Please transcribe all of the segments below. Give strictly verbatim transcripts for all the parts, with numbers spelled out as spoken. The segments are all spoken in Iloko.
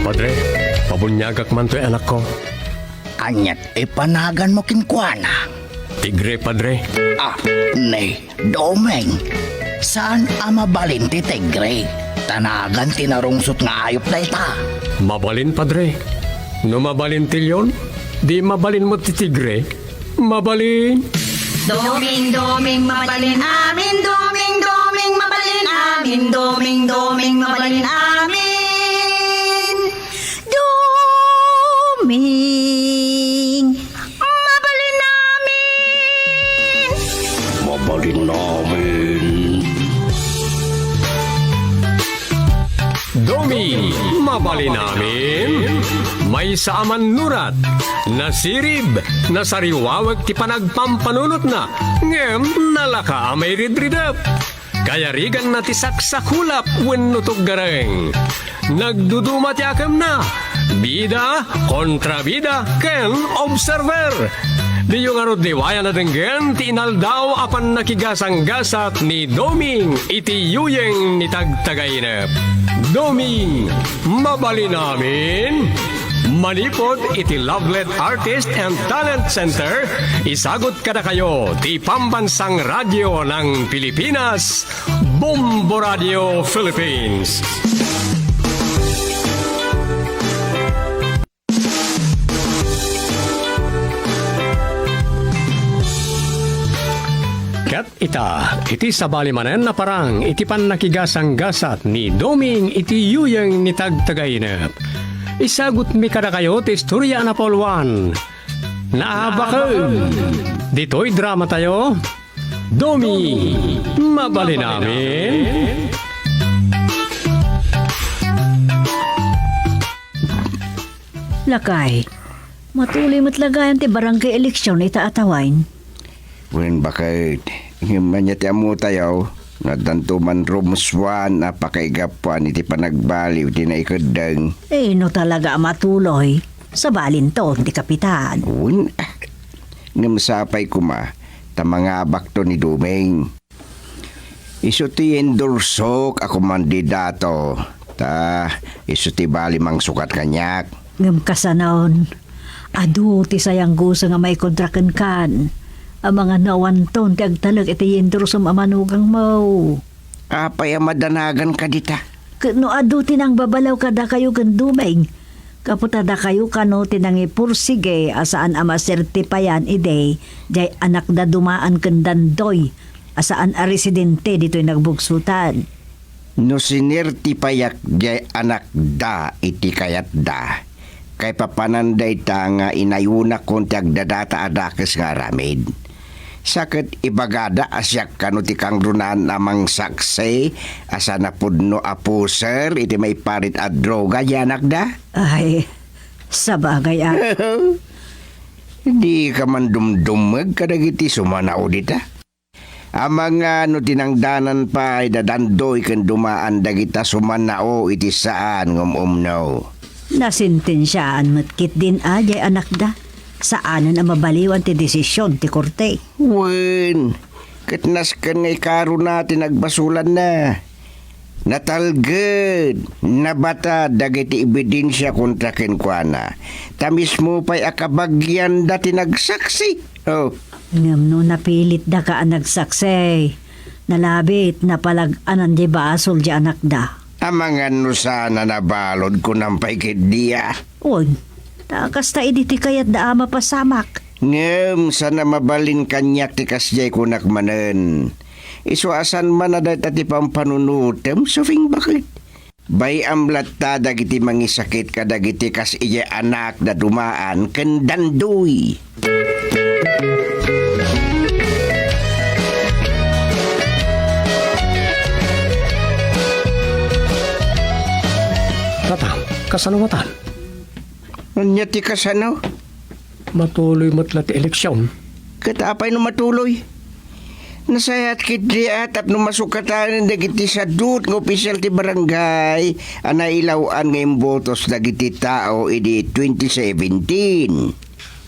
Padre, pabuniagak man toy anakko. Aniat ipanaganmo kenkuana? Tigre, Padre. Ah, ni Doming. Saan a mabalin ti tigre? Ta nagan ti narungsot nga ayup dayta. Mabalin, Padre. No mabalin ti leon, di mabalin met ti tigre. Mabalin. Doming, Doming, mabalin amin. Doming, Doming, mabalin amin. Doming, Doming, mabalin amin. Doming, mabalin amin. Mabalin amin. Doming, mabalin amin. Maysa a mannurat, nasirib, nasariwawag ti panagpampanunotna, ngem nalaka a mairidridep. Kayariganna ti saksakulap wenno tuggareng. Nagduduma ti akemna. Bida, kontrabida, ken observer. Diyo ngarud liwayan a denggen ti inaldaw a pannakigasanggasat ni Doming iti yuyeng ni Tagtagainep. Doming, mabalin amin? Manipud iti Lovelet Artist and Talent Center, isagut kadakayo ti Pambansang Radyo ng Pilipinas, Bombo Radio Philippines. Ket ita, iti sabali manen a parang iti pannakigasanggasat ni Doming iti yuyeng ni Tagtagainep, isagutmi kadakayo ti istoria a napauluan. Naabaken! Ditoy dramatayo, Doming, mabalin amin? Lakay, matuloy met la gayam ti barangay eleksyon ita a tawen. Wen, baket, ngem ania ti ammotayo, nga addanto man rumsuan a pakaigapuan iti panagbaliw ti naikeddeng. Eh, no talaga a matuloy, sabalinton ti kapitan. Wen, ah, ngem sapay koma, ta mangabakto ni Doming. Isu ti endorsok a kumandidato, ta isu ti bali mangsukat kaniak. Ngem kasanon, adu ti sayangguso nga maikontra kenkan, amangan no awanton ti agtalek iti endorsom a manugangmo. Apay a madanagan kadita? Ket no adu ti nangbabalaw kadakayo ken Doming, gapu ta dakayo kano ti nangipursige a saan a masertipayan idi diay anakda dumaan ken Dandoy a saan a residente ditoy nagbugsotan. No sinertipayak diay anakda iti kayatda, kaipapanan dayta nga inayonakon ti agdadata a dakes nga aramid. Sa ket ibagada a siak kano ti kangrunaan a mangsaksi a saan a pudno a poser iti maiparit a droga diay anakda? Ay, sabagay a. Dika man dumdummeg kadagiti sumanao dita? Amangan no tinangdanan pay da Dandoy ken dumaan dagita sumanao iti saan nga um-umno. Nasentensiaan met ketdin a diay anakda. Saanen a mabaliwan ti desisyon ti korte. Wen, ket nasken nga ikaruna ti nagbasolanna. Natalged, nabatad dagiti ebidensia kontra kenkuana, ta mismo pay a kabagianda ti nagsaksi. Oh. Ngem no napilitdaka a nagsaksi, nalabit, napalag-anan ti basol ti anakda. Amangan no saan a nabalud, kunam pay ketdi a. Wen, ta kasta idi ti kayatda a mapasamak. Ngem saan a mabalin kaniak ti kasdiay kunak manen. Isu a saan man a dayta ti pampanunotem, Sufing, baket. Bay-am latta dagiti mangisakit kadagiti kas idiay anakda dumaan ken Dandoy. Tata, kasano matan? Ania ti kasano? Matuloy met la ti eleksyon. Ket apay no matuloy? Nasayaat ketdi a tapno masukatanen dagiti sadut nga opisial ti barangay a nailaw-an nga imbotos dagiti tao idi twenty seventeen.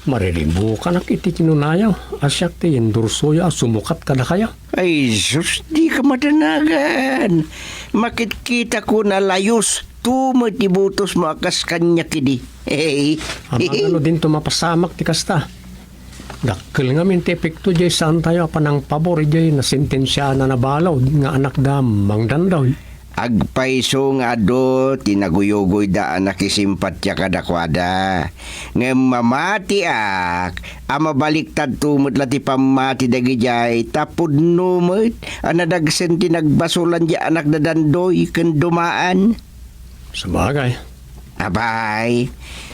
Mariribukanak iti kinunayo a siak ti endorsoyo a sumukat kadakayo. Ay, sus, dika madanagan. Makitkitakon a layus Adu met ti butosmo a kas kaniak idi. Hey. Amangan no dinto mapasamak ti kasta. Dakkel ngamin ti epekto diay saantayo a panangpabor idiay nasentensiaan a nabalud nga anakda a Mang Dandoy. Agpayso nga adu ti naguyugoyda a nakisimpatia kadakuada. Ngem mamatiak a mabaliktadto met la ti pammati dagidiay ta pudno met a nadagsen ti nagbasolan diay anakda Dandoy ken Dumaan. Sabagay. Apay,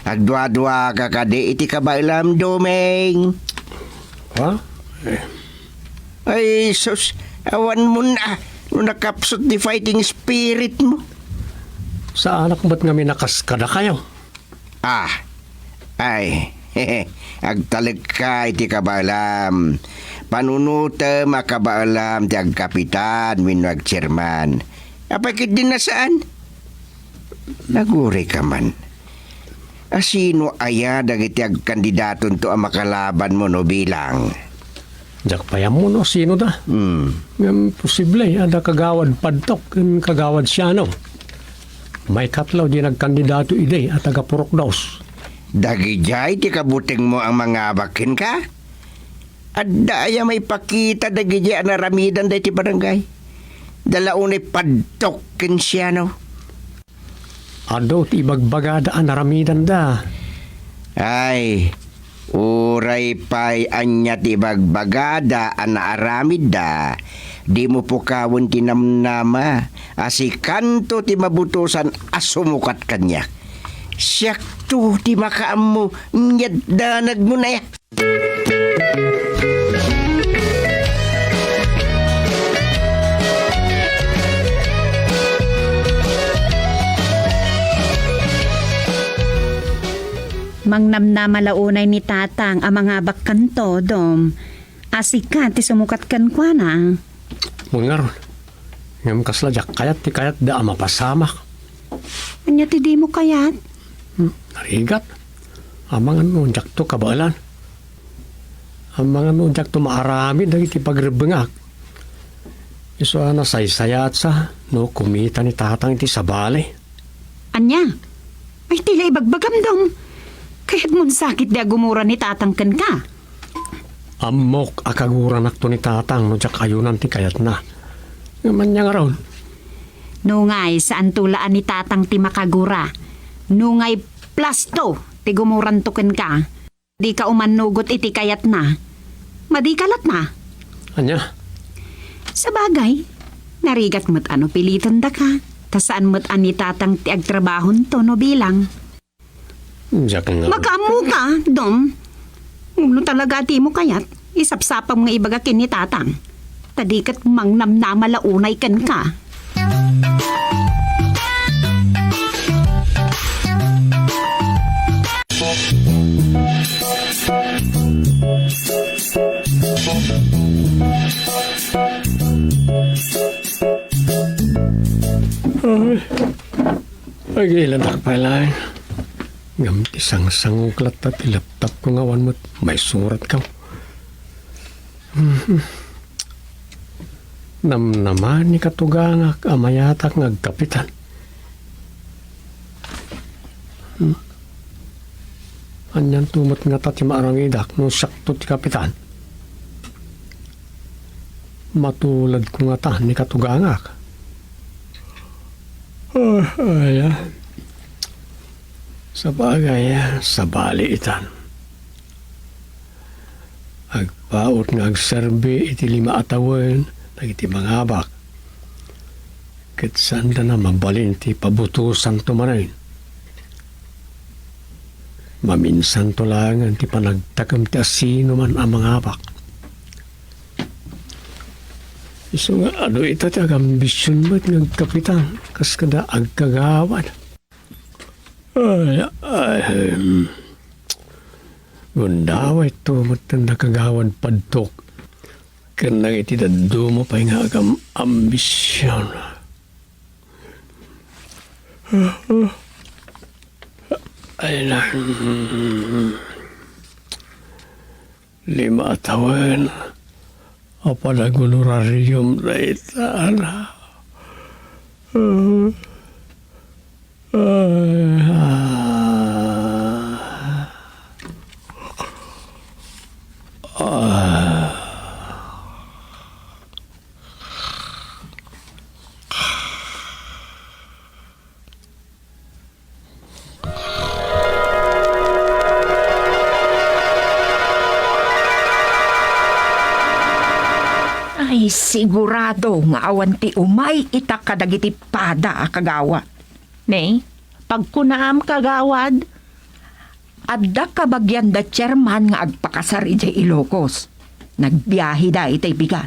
agduaduaka kadi iti kabaelam, Doming? Ha? Eh. Ay, sus, awan mo na no nakapsut ti fighting spirit mo. Saanak met ngamin a kas kadakayo. Ah, ay, agtalekka iti kabaelam. Panunotem a kabaelam ti agkapitan wenno agchairman. Apay ket di na saan? Nagurayka man. A sino aya dagiti agkandidatonto a makalabanmo no bilang? Diak pay ammo no sinoda. Hmm. Ngem posible, adda Kagawad Padtok ken Kagawad Siano. Maikatlo diay nagkandidato idi a taga Purok Dos. Dagidiay ti kabutengmo a mangabak kenka? Adda aya maipakita dagidiay a naramidanda iti barangay? Da la unay Padtok ken Siano. Adu ti ibagbagada a naramidanda. Ay, uray pay ania ti ibagbagada a naaramidda, dimo pukawen ti namnama a sikanto ti mabutosan a sumukat kaniak. Siakto ti makaammo, inyaddanagmo na. Mangnamnama la unay ni Tatang a mangabak kanto, Dom, a sika ti sumukat kenkuana. Mangngarud. Ngem kasla diak kayat ti kayatda a mapasamak. Ania ti dimo kayat? Hmm, narigat. Amangan no diakto kabaelan. Amangan no diakto maaramid dagiti pagrebbengak. Isu a nasaysayaatsa no kumita ni Tatang iti sabali. Ania? Ay, ti la ibagbagam, Dom. Kayatmon sakit di agumura ni Tatang kenka? Ammok a kaguranakto ni Tatang no diak ayunan ti kayatna. Ngem ania ngarud? Nungay, saanto la a ni Tatang ti makagura. Nungay, plasto ti gumuranto kenka. Dika umannugot iti kayatna. Madika latna. Ania? Sabagay, narigat met a no pilitendaka, ta saan met a ni Tatang ti agtrabahonto no bilang. Diak nga. Makaammoka, Dom. Ngem no talaga a dimo kayat, isapsapam nga ibaga ken ni Tatang. Ta di ket mangnamnama la unay kenka. Ay. Agilanak pay laeng. Ngem ti sangsangok latta ti laptopko nga awan met maisuratko. Mhm. Namnama ni katugangak a mayatak nga agkapitan. Hmm. Anianto met ngata ti maaramidek no siakto ti kapitan? Matuladko ngata ni katugangak? Ah, aya. Sabagay, sabali itan. Agpaut nga agserbi iti lima a tawen dagiti mangabak, ket saanda a mabalin ti pabutosanto manen. Maminsanto laengen ti panagtakem ti asinoman a mangabak. Isu nga adu ita ti agambision met nga agkapitan kas kada agkagawad. Ay, ay, hmm. Gundawayto met ti nakagawad padtok ken dagiti dadduma pay nga agam-, ambision. Ay, na, hmm. Lima a tawen a panagonorarium dayta, ala. Ah. Ay, sigurado nga awan ti umay ita kadagiti pada a kagawad. Ne, pagkunaam, kagawad? Adda kabagian da Chairman nga agpakasar idiay Ilocos. Nagbiaheda itay bigat.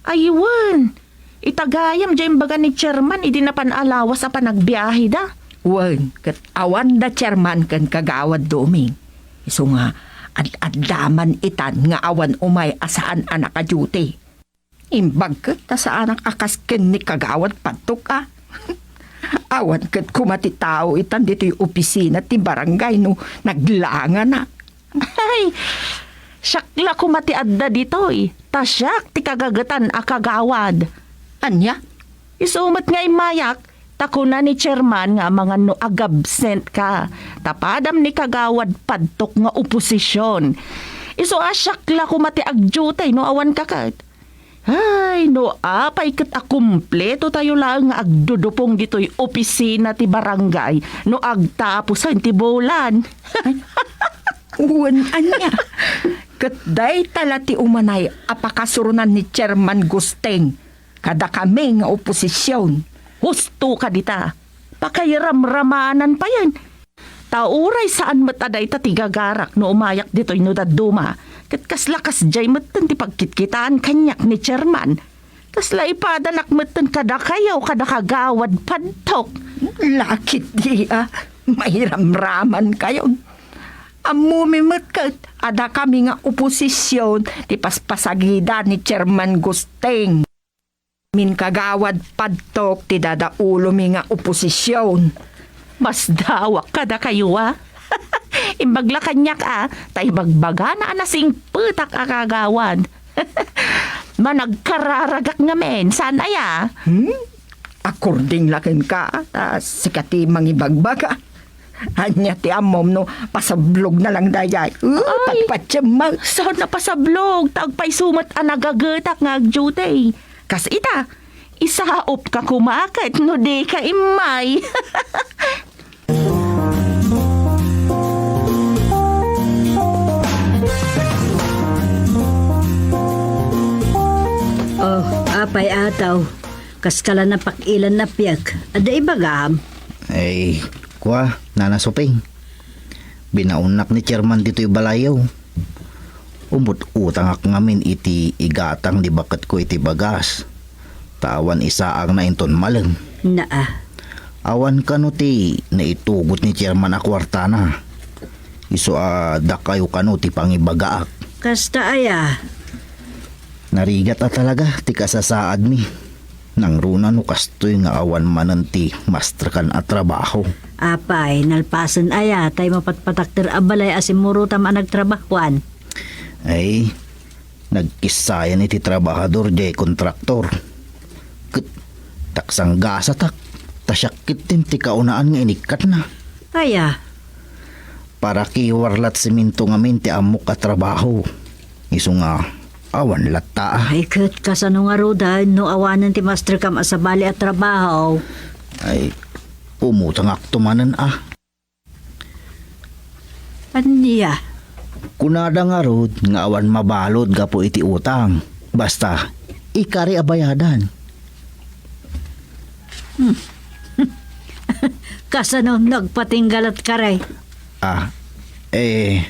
Ay, wen. Ita gayam diay imbaga ni Chairman idi napan a lawas a panagbiaheda. Wen, ket awan da Chairman ken Kagawad Doming. Isu nga, ad-adda man itan nga awan umay a saan a naka-duty. Imbag ket ta saanak a kas ken ni Kagawad Padtok a. Awan ket koma ti tao itan ditoy opisina ti barangay no naglanganak. Ay, siak la koma ti adda ditoy, ta siak ti kagagetan a kagawad. Ania? Isu met nga immayak, ta kuna ni Chairman nga amangan no agabsent ka, ta padam ni Kagawad Padtok nga oposisyon. Isu a siak la koma ti agdiutay no awan ka ket. Ay, no apay ket a kumpleto tayo laeng nga agdudupong ditoy opisina ti barangay no agtapusen ti bulan. Wen, ania? Ket dayta la ti umanay a pakasuronan ni Chairman Gusteng kadakami nga oposisyon. Husto ka dita. Pakairamramanan payen. Ta uray saan met a dayta ti gagarak no umayak ditoy no dadduma, ket kasla kasdiay metten ti pagkitkitaan kaniak ni Chairman. Kasla ipadanak metten kadakayo, kada Kagawad Padtok. Lakit di a, mairamraman kayon. Ammomi met ket a dakami nga oposisyon ti paspasagida ni Chairman Gusteng. Min Kagawad Padtok ti dadaulomi nga oposisyon. Masdawak kadakayo a. Imbag la kaniak a, ta ibagbagana a nasingpetak a kagawad. Managkararagak ngamin, saan aya? Hmm? According la kenka, ta sika ti mangibagbaga. Ania ti ammom no pasablog na lang dayay? Uh, Ay! Patpatiem mo. Saan a pasablog? Ta agpayso met a nagagetak nga agdiutay. Kas ita, isaop ka koma ket no di ka immay. Oh, apay, Ataw. Kas ka la napak-ilan a piek. Adda ibagam? Ay, kua, Nana Suping. Binaonnak ni Chairman ditoy balayyo. Umut-utangak ngamin iti igatang ni baketko iti bagas. Ta awan isaangna inton malem. Naa. Awan kano ti naitugot ni Chairman a kuartana. Isu a dakayo kano ti pangibagaak. Kasta aya? Narigat a talaga ti kasasaadmi. Nangruna no kastoy nga awan manen ti masterkan a trabaho. Apay, nalpasen aya tay mapatpatakder a balay a simmurotam a nagtrabahoan? Ay, nagkissayan iti trabahador diay kontraktor. Ket taksanggasatak, ta siak ketdin ti kaunaan nga inikkatna. Aya? Para kiwar lat semento ngamin ti ammok a trabaho. Isu nga, awan latta a. Ay, ket kasano ngaruden no awanen ti masterkam a sabali a trabaho? Ay, umutangakto manen a. Ania? Kunada ngarud nga awan mabalud gapu iti utang. Basta, ikari a bayadan. Hmm. Kasano nagpatinggalat ka, Ray? Ah, eh,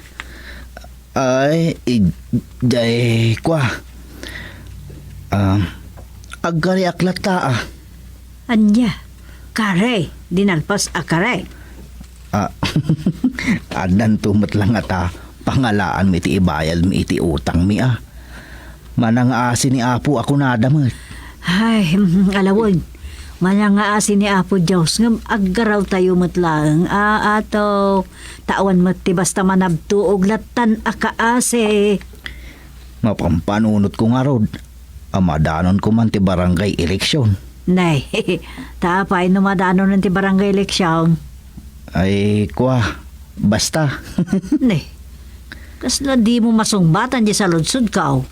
ay, id-, day, kwa. Ah, agkariak latta, ah. Ania? Kare, dinalpas a kare. Ah, addanto met la ngata pangalaanmi iti ibayadmi iti utangmi, ah. Manangaasi ni Apo a kunada met. Ay, mm, alawen. Manangaasi ni Apo Dios, ngem aggarawtayo met laeng, a, ato. Ta awan met ti basta manabtuog lattan a kaasi. Mapampanunotko ngarud, a madanonko man ti barangay eleksyon. Nay, ta apay no madanonen ti barangay election? Ay, kua, basta. Nay, kasla dimo masungbatan diay saludsodko?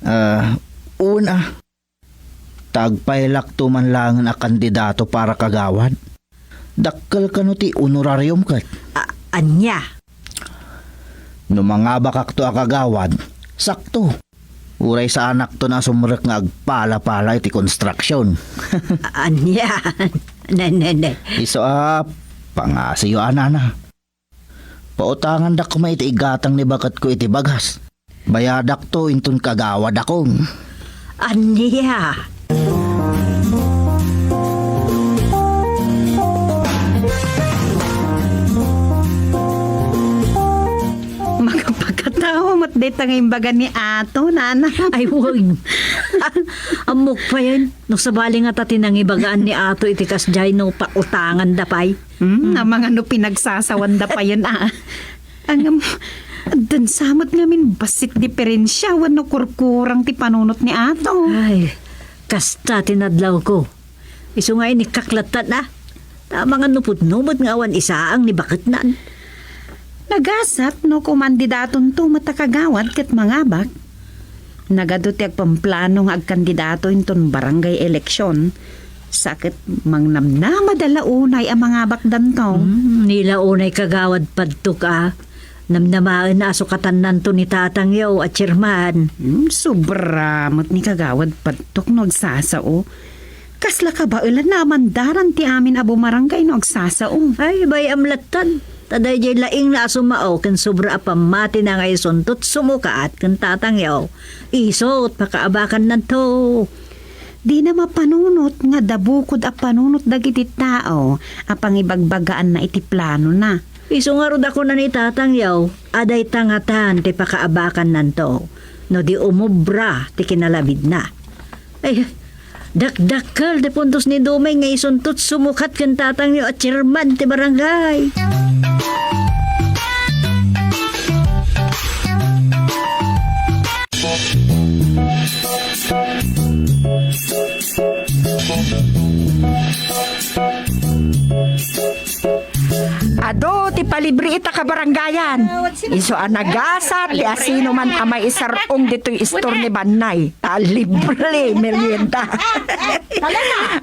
Ah, una, ta agpaylakto man laengen a kandidato para kagawad. Dakkel kano ti honorarium ket? A-, ania? No mangabakakto a kagawad, sakto. Uray saanakto a sumrek nga agpalapala iti konstruksion. A-, ania? Ne, ne, ne. Isu a, pangasiyo a nana. Pautanganda koma iti igatang ni baketko iti bagas. Bayadakto inton kagawadakon. Ania? Makapagkatao met dayta nga imbaga ni Ato, nana. Ay, wen. Ammok payen, no sabali ngata ti nangibagaan ni Ato iti kasdiay no pautanganda pay. Hmm, hmm. Amangan no pinagsasawanda payen, a. Ngem, addan sa met ngamin bassit diferensia wenno kurkurang ti panunot ni Ato. Ay, kasta ti nadlawko. Isu nga inikkak latta, a. Ta amangan no pudno met nga awan isaang ni baketnan. Nagasat no kumandidatonto met a kagawad ket mangabak. Nagadu ti agpamplano nga agkandidato inton barangay eleksyon, sa ket mangnamnamada la unay a mangabakdanto. Hmm, ni la unay kagawad padtok a. Namnamaen a sukatannanto ni tatangyo a chairman. Hmm, sobra met ni kagawad padtok no agsasao. Kasla kabaelan a mandaran ti amin a bumarangay no agsasao. Ay, bay-am lattan. Ta daydiay laingna a sumao ken sobra a pammatina nga isunto ti sumukat ken tatangyo. Isu ti pakaabakannanto. Dina mapanunot nga adda bukod a panunot dagiti tao a pangibagbagaanna iti planona. Isu ngarud a kuna ni tatangyo a dayta ngatan ti pakaabakannanto no di umubra ti kinalabidna. Ay, dakdakkel ti puntos ni Dumay nga isunto ti sumukat ken tatangyo a chairman ti barangay. Adu ti palibre ita kabarangayan. Isu a nagasat ti asinoman a maisar-ong ditoy istor ni Bannay. Ta libre merienda.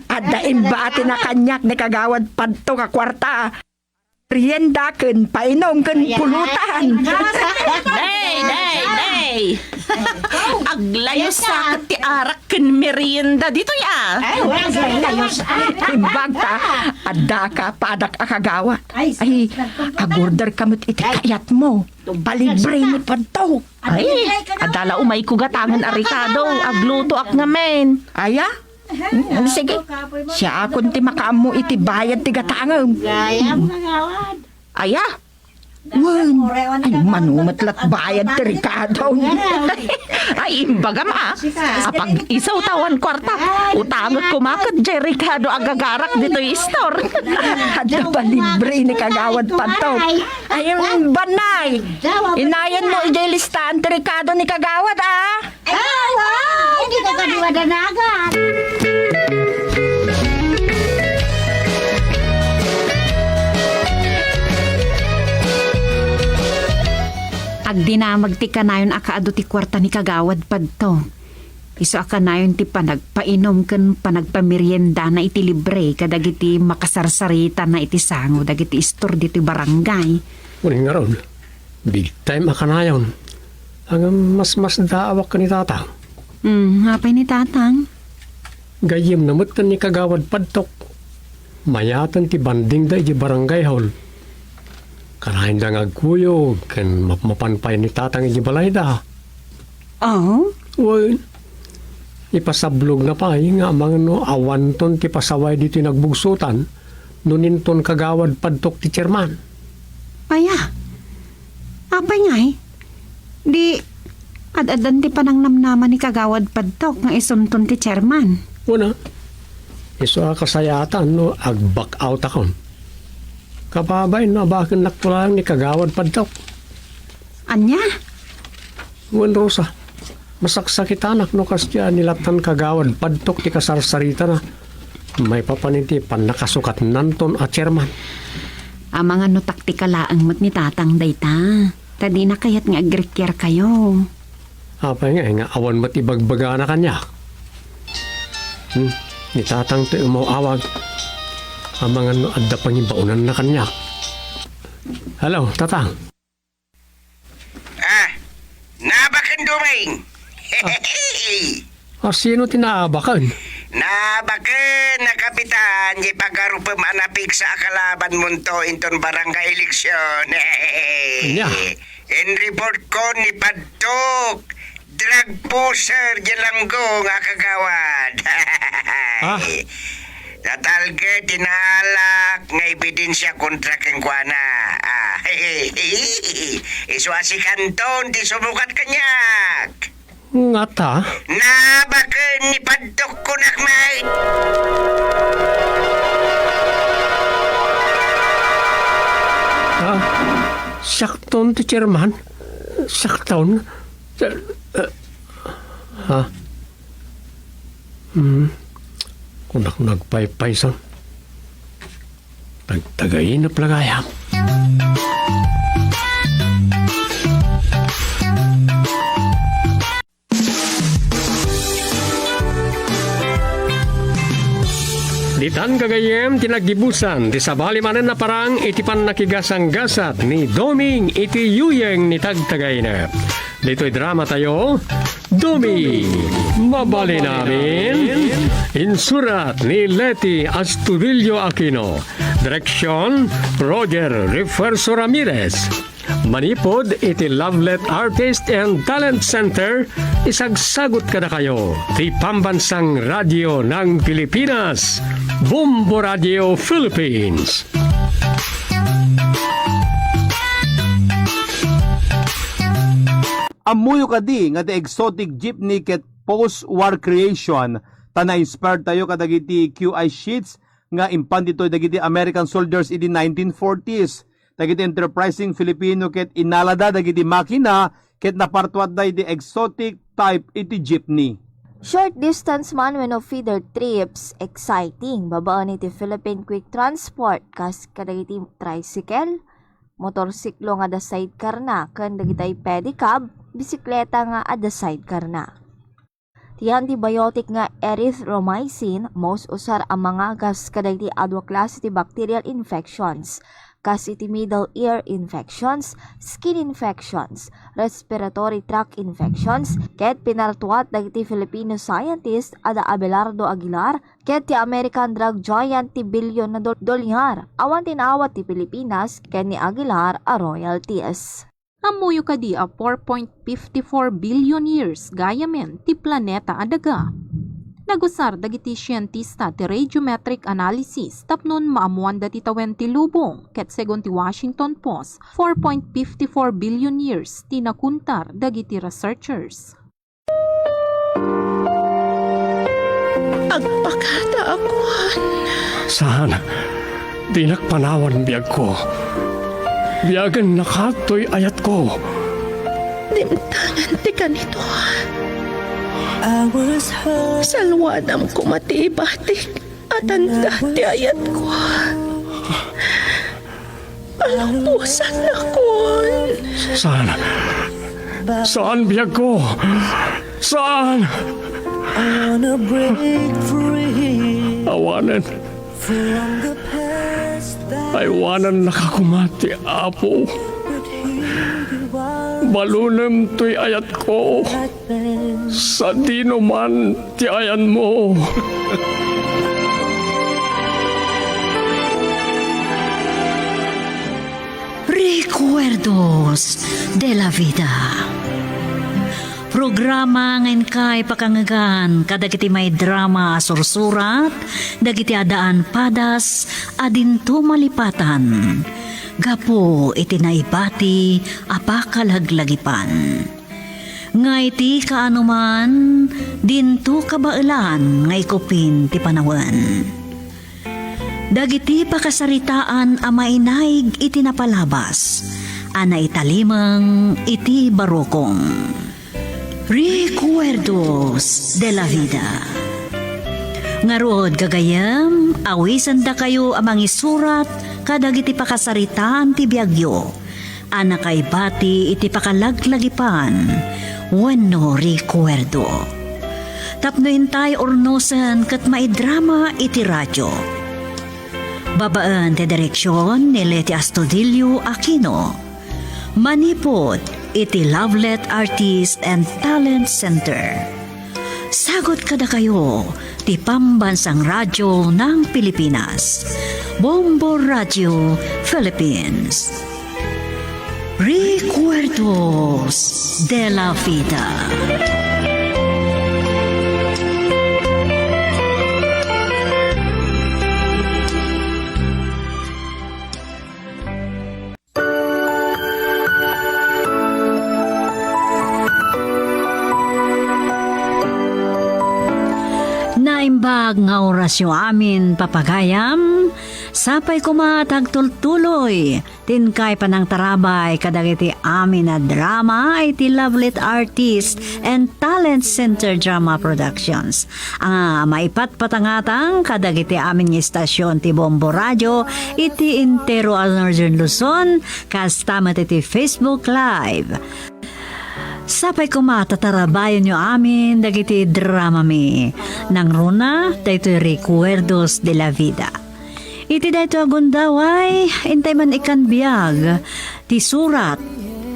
Adda imbati na kaniak ni Kagawad Padtok a kuarta. Merienda ken painom ken pulutan. Nay, nay, nay. Aglayusak ti arak ken merienda ditoy, a. Ay, wala sa layos. Imbag ta, adda ka padak a kagawad. Ay, agorder ka met iti kayatmo. Palibre ni Padtok. Ay, adda la umayko gatangen a rekado. Aglutoak ngamin. Aya? Mm, sige. Siakon ti makaammo iti bayad ti gatangem. Gayam, kagawad. Aya? Wen, ay, mano met lat bayad ti rekado. Ay, imbagam, a. Apag-isaw ta awan kuarta. Utangek koma ket diay rekado a gagarak ditoy istor. Adda palibre ni Kagawad Padtok. Ay, Bannay. Inayon mo idiay listaan ti rekado ni Kagawad, a. Ay, wow! Hindi ka kadiwa danagan. Agdinamag ti kanayon a kaadu ti kuarta ni Kagawad Padtok. Isu a kanayon ti panagpainom ken panagpameriendana iti libre kadagiti makasarsaritanna iti sango dagiti istor ditoy barangay. Wen ngarud, big time a kanayon. Ngem masmasdaawak ken ni Tatang. Hmm, apay ni Tatang? Gayyemna met ken ni Kagawad Padtok. Mayaten ti bandingda idiay barangay hall. Kanayonda nga agkuyog ken mapmapan pay ni Tatang idiay balayda. Oh? Wen, ipasablogna pay nga amangan no awanton ti pasaway ditoy nagbugsotan no inton Kagawad Padtok ti chairman. Aya? Apay ngay? Di, ad-addan ti panangnamnama ni Kagawad Padtok nga isunton ti chairman. Wen a, isu a kasayaatan no ag-back out akon. Kababain no abakennak laeng ni Kagawad Padtok. Ania? Wen, Rosa. Saksakitanak no kasdiay a nilattan kagawad padtok ti kasarsaritana. Maipapan iti pannakasukatnanton a chairman. Amangan no taktika laeng met ni Tatang dayta. Ta dina kayat nga agrikiarkayo. Apay nga, nga awan met ibagbagana kaniak? Hmm? Ni Tatang ti umaw-awag. Amangan no adda pangibaonanna kaniak. Hello, Tatang. Ah, nabaken, Doming. Ah, sino ti nabaken? Nabaken a kapitan ti pagarupem a napigsa a kalabanmonto inton barangay eleksyon. Ania? In-report ko ni Padtok, drug pusher di langgo nga kagawad. Ah? Natalged ti naalak nga ebidensya kontra kenkuana. Ah, isu a si Kanton ti sumukat kaniak. Ngata? Nabaken ni Padtok kunak met. Ah, siakton ti chairman? Siakton? Eh, eh, ha? Hmm. Kunak nagpaypaysan. Tagtagainep la gayam. Ditan gagayyem ti naggibusan ti sabali manen a parang iti pannakigasanggasat ni Doming iti yuyeng ni Tagtagainep. Ditoy drama tayo, Doming, Mabalin Amin. Insurat ni Leti Astudillo Aquino. Direksyon, Roger Refuerzo Ramirez. Manipud iti Lovelet Artist and Talent Center, isagsagut kadakayo ti Pambansang Radyo ng Pilipinas, Bombo Radio Philippines. Ammoyo kadi nga ti exotic jeepney ket post-war creation ta na-inspire tayo kadagiti Q I sheets nga impan ditoy dagiti American soldiers idi nineteen forties. Dagiti enterprising Filipino ket inalada dagiti makina ket napartuatda iti exotic type iti jeepney. Short distance man wenno feeder trips, exciting, babaen iti Philippine Quick Transport, kas kadagiti tricycle, motorsiklo nga adda sidecar na, ken dagiti pedicab, bisikleta nga adda sidecar na. Ti antibiotic nga erythromycin, maus-usar a mangagas kadagiti adu a klase ti bacterial infections, kas iti middle ear infections, skin infections, respiratory tract infections, ket pinartuat dagiti Filipino scientist a da Abelardo Aguilar ket ti American drug giant ti bilyon na dol-, dolyar. Awan ti naawat ti Pilipinas ken ni Aguilar a royalties. Ammoyo kadi a four point fifty-four billion years gayamen ti planeta a daga? Nagusar dagiti sientista ti radiometric analysis tapno maammoanda ti tawen ti lubong, ket segun ti Washington Post, four point fifty-four billion years ti nakuntar dagiti researchers. Agpakadaakon. Saan, dinak panawan biagko. Biagen nakatoy ayatko. Dimtengen ti kanito. Salwadam koma ti ibatik a tanda ti ayatko. Palubosannakon. Saan? Saan biagko? Saan? Awanen. Aywanannaka koma ti Apo. Balunem toy ayatko. Sadino man ti ayanmo. Recuerdos de la Vida. Programa nga inkay pakangegan kadagiti maidrama a sursurat dagiti addaan padas a dinto malipatan gapu iti naibati a pakalaglagipan. Nga iti kaanoman, dinto kabaelan nga ikupin ti panawen. Dagiti pakasaritaan a mainaig iti napalabas a naitalimeng iti barukong. Recuerdos de la Vida. Ngarud, gagayem, awisendakayo a mangisurat kadagiti pakasaritaan ti biagyo a nakaibati iti pakalaglagipan wenno rekuerdo. Tapno intay urnosen ket maidrama iti radio. Babaen ti direksion ni Leti Astudillo Aquino. Manipud iti Lovelet Artist and Talent Center. Sagut kadakayo ti Pambansang Radyo ng Pilipinas, Bombo Radio Philippines. Recuerdos de la Vida. Naimbag nga orasyo amin, papagayam. Sapay koma ta agtultuloy ti inkay panangtarabay kadagiti amin a drama iti Lovelet Artist and Talent Center Drama Productions. Ania, maipatpatangatang kadagiti amin nga istasyon ti Bombo Radio iti entero a Northern Luzon, kasta met iti Facebook Live. Sapay koma ta tarabayenyo amin dagiti dramami. Nangruna, daytoy Recuerdos de la Vida. Iti daytoy a gundaway, intay man ikkan biag ti surat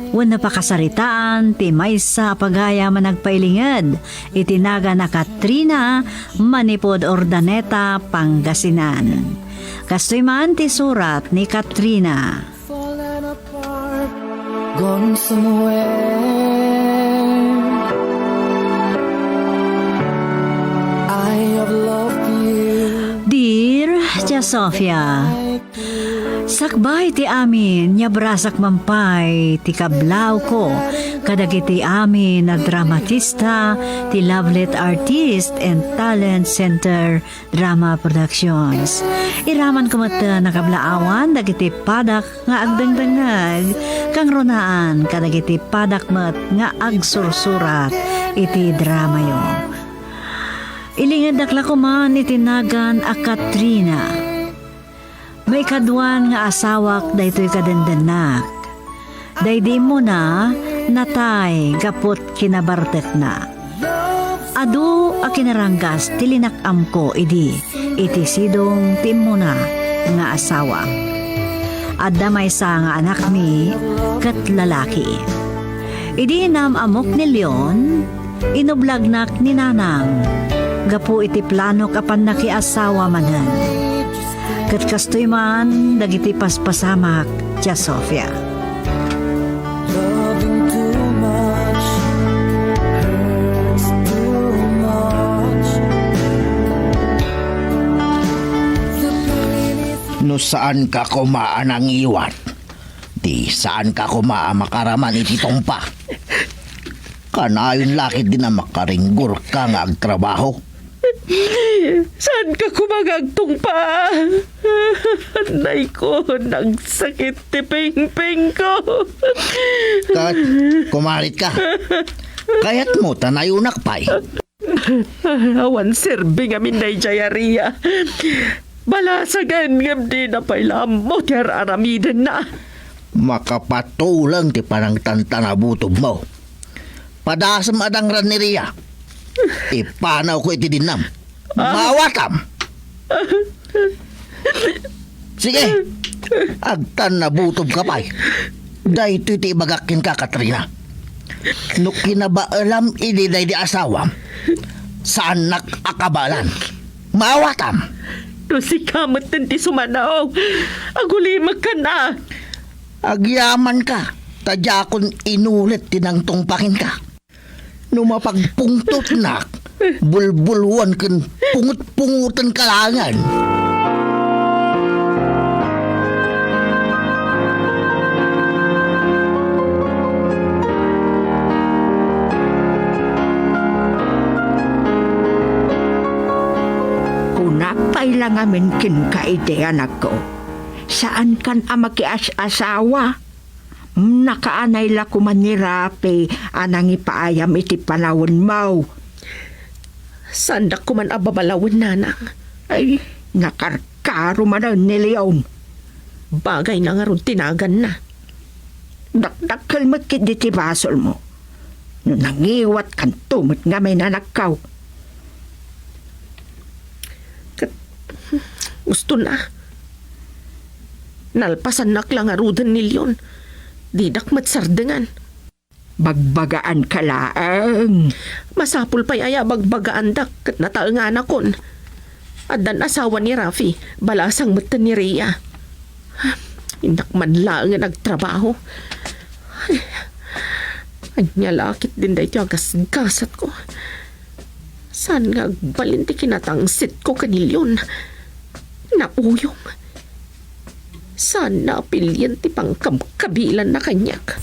wenno pakasaritaan ti maysa a pagayam a nagpailinged iti nagan a Katrina manipud Urdaneta, Pangasinan. Kastoy man ti surat ni Katrina. Fallen apart, gone somewhere. I have loved you. Dear Tia Sofia, sakbay ti amin, niabrasak man pay ti kablawko kadagiti amin a dramatista ti Lovelet Artist and Talent Center Drama Productions. Iramanko met a kablaawan dagiti padak nga agdengdengngeg, kangrunaan kadagiti padak met nga agsursurat iti dramayo. Ilingeddak la koman iti nagan a Katrina. Maikaduan nga asawak daytoy kadendennak. Daydi immuna, natay gapu ti kinabartekna. Adu a kinaranggas ti linak-amko idi iti sidong ti immuna nga asawak. Adda maysa nga anakmi ket lalaki. Idi naam-ammok ni Leon, inublagnak ni Nanang gapu iti planok a pannakiasawa manen. Ket kastoy man dagiti paspasamak, Tia Sofia. Loving too much hurts too much. The pain is No saanka koma a nangiwat, di saanka koma a makaraman iti tungpa. Kanayon la ketdin a makaringgorka nga agtrabaho. Saanka koma nga agtungpa? Nay ko, nagsakit ti pingpingko. Ket, kumaritka. Kayatmo ta nayonak pay. Awan serbi ngamin daydiay a Ria. Balasagen ngem dina pay la ammo ti ar-aramidenna. Makapatuleng ti panangtantanabutobmo. Padasem a dangran ni Ria. Ipanawko iti dinnam. Ah. Maawatam. Sige, agtannabutobka pay. Daytoy ti ibagak kenka, Katrina. No kinabaelam idi daydi asawam, saannak a kabaelan. Maawatam. No sika metten ti sumanaw, agulimek kan a. Agyamanka, ta diakon inulit ti nangtungpa kenka. No mapagpungtotnak, bulbulwan ken pungot-pungotenka laengen. Kunak pay la ngamin kenka idi, anakko, saankan a makias-asawa. Nakaanay la koman ni Rafi a nangipaayam iti panawenmo. Saandak koman a babalawen, nanang. Ay, nakarkaro manen ni Leon. Bagayna ngarud ti naganna. Dakdakkel met ketdi ti basolmo. No nangiwatkanto met ngamin a nagkaw. Ket gustona. Nalpasannak la ngaruden ni Leon. Didak met sardengan. Bagbagaanka laeng. Masapul pay aya a bagbagaandak ket nataenganakon. Addan asawa ni Rafi, balasang metten ni Rhea. Innak man laengen agtrabaho. Ay, ania la ketdin daytoy a gasgasatko? Saan nga agbalin ti kinatangsitko ken ni Leon? Nauyong. Saan a pilien ti pangkabkabilanna kaniak.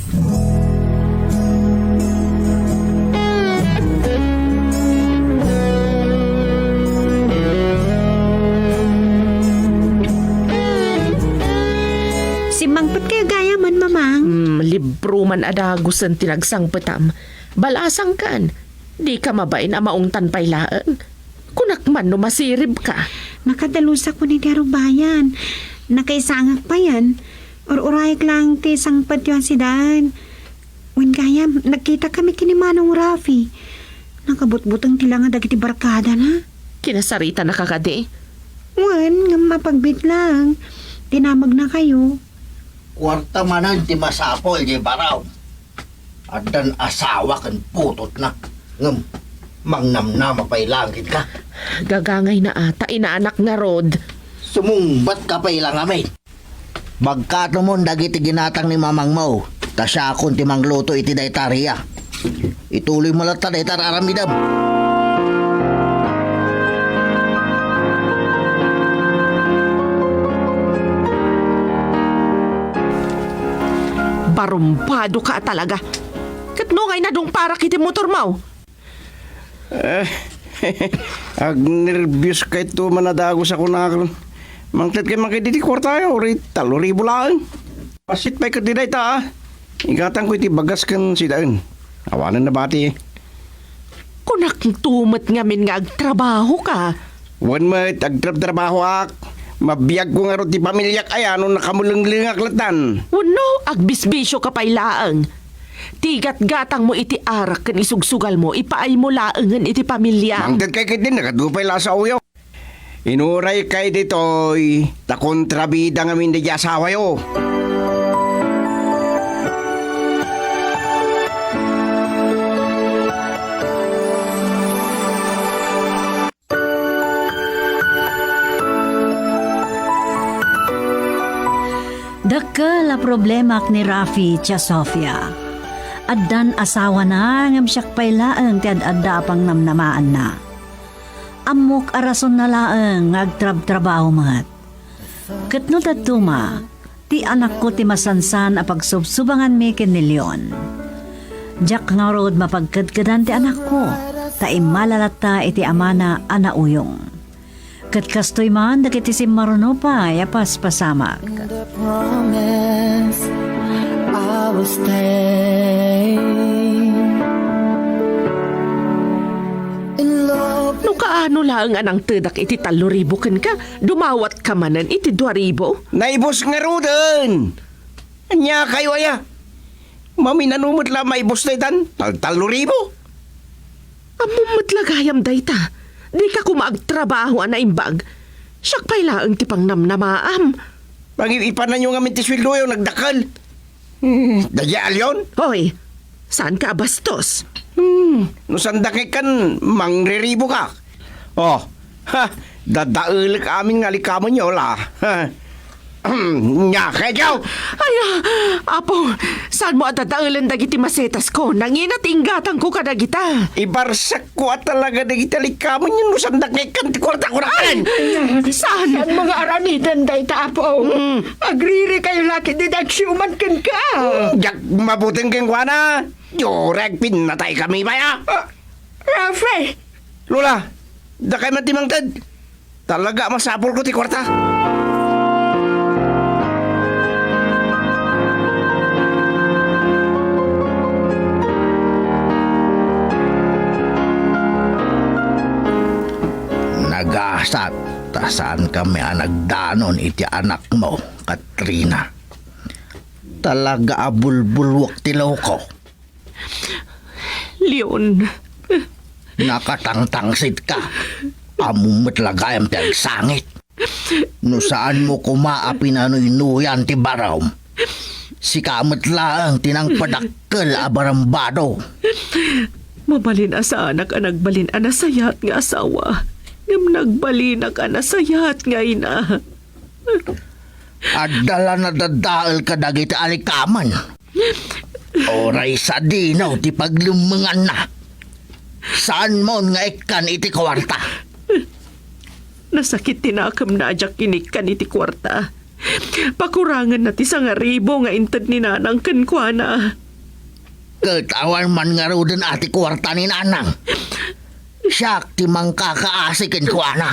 Simmangpet kayo gayam, Mamang. Hmm, libro man a dagusen ti nagsangpetam. Balasangkan, dika mabain a maungtan pay laeng. Kunak man no masiribka. Makadalusak iti arubayan. Nakaisangak payen. Ur-urayek laeng ti sangpetyo a sidaen. Wen gayam, nagkitakami ken ni Manong Rafi. Nakabutbuteng ti langa dagiti barkadana. Kinasaritanaka kadi? Wen, ngem mapagbiit laeng. Tinamegnakayo. Kuarta manen ti masapul, di baraw. Addan asawa ken putotna. Ngem, mangnamnama pay laeng kenka. Gagangayna a ta inaanak ngarud. Sumungbatka pay la ngamin. Bagkatomon dagiti ginatang ni mamangmo, ta siakon ti mangluto iti dayta a Rhea. Ituloymo latta dayta ar-aramidem. Barumbadoka a talaga. Ket no ngay nadungparak iti motormo? Eh, agnerbios kayto man a dagus a kunakon. Mangted kay mangkay diti kuartayo, uri tallo ribu laeng. Pasit pay ket di dayta, ah. Igatangko iti bagas ken sidaen. Awanen nabati. Kunak to met ngamin nga agtrabahoka. Wen met, agtrabtrabahoak. Mabiagko ngarud ti pamiliak aya no nakamulenglengak lattan. Wenno, agbisbisioka pay laeng. Ti gatgatangmo iti arak ken isugsugalmo, ipaaymo laengen iti pamiliam. Mangted kay ketdin, nagadu pay la a saoyo. Inuray kay ditoy, ta kontrabida ngamin daydi asawayo. Dakkel a problemaak ni Rafi ken Sofia. Addan asawana, ngem siak pay laeng ti ad-adda a pangnamnamaanna. Ammok a rasonna laeng nga agtrabtrabaho met. Ket no dadduma, ti anakko ti masansan a pagsubsubanganmi ken ni Leon. Diak ngarud mapagkedkedan ti anakko, ta immala latta iti amana a nauyong. Ket kastoy man dagiti simmaruno pay a paspasamak. The promise I will stay in love. No kaano laeng a nangtedak iti tallo ribu kenka, dumawatka manen iti dua ribu? Naibus ngaruden! Ania kayo aya? Maminano met la maibus daytan? Tal-, tallo ribu? Ammom met la gayam dayta. Dika koma agtrabaho a naimbag. Siak pay laeng ti pangnamnamaam. Pangipananyo ngamin ti sueldoyo, nagdakkel. Hmm, daydi a Leon? Hoy, saanka a bastos? Hmm, no sanda kay kan mangriribo ka. Oh, ha, dadaelek amin nga likamenyo la. Ha. Nia, kay ikaw? Ay, ah, Apo, saanmo a dadaelen dagiti masetasko? Nangina ti inggatangko kadagita. Ibarsak ko a talaga dagiti likamenyo no sanda kay kan ti kuarta ko. Ay, saan? Saanmo nga aramiden dayta, Apo? Mm. Agriri kayo la ket di dagsiuman kenka. Diak mabuteng kenkuana. Diorek, pinnatay kami baya. Ah, Rafi! Lola, dakay man ti mangted. Talaga, masapulko ti kuarta. Agasat ta saankami a nagdanon iti anakmo, Katrina. Talaga a bulbulwek ti loko. Leon. Nakatangtangsit ka. Ammom met la gayam ti agsangit. No saanmo koma a pinanuynuyan ti barom, sika met laeng ti nangpadakkel a barambado. Mabalin a saanak a nagbalin a nasayaat nga asawa, ngem nagbalinak a nasayaat nga ina. Adda la nadadael kadagiti alikamen. Uray sadino ti paglemmenganna. Saanmon nga ikkan iti kuarta. Nasakit ti nakemna a diak inikkan iti kuarta. Pakurangenna ti sangaribu nga inted ni Nanang kenkuana. Ket awan man ngaruden a ti kuarta ni Nanang. Siak ti mangkakaasi kenkuana.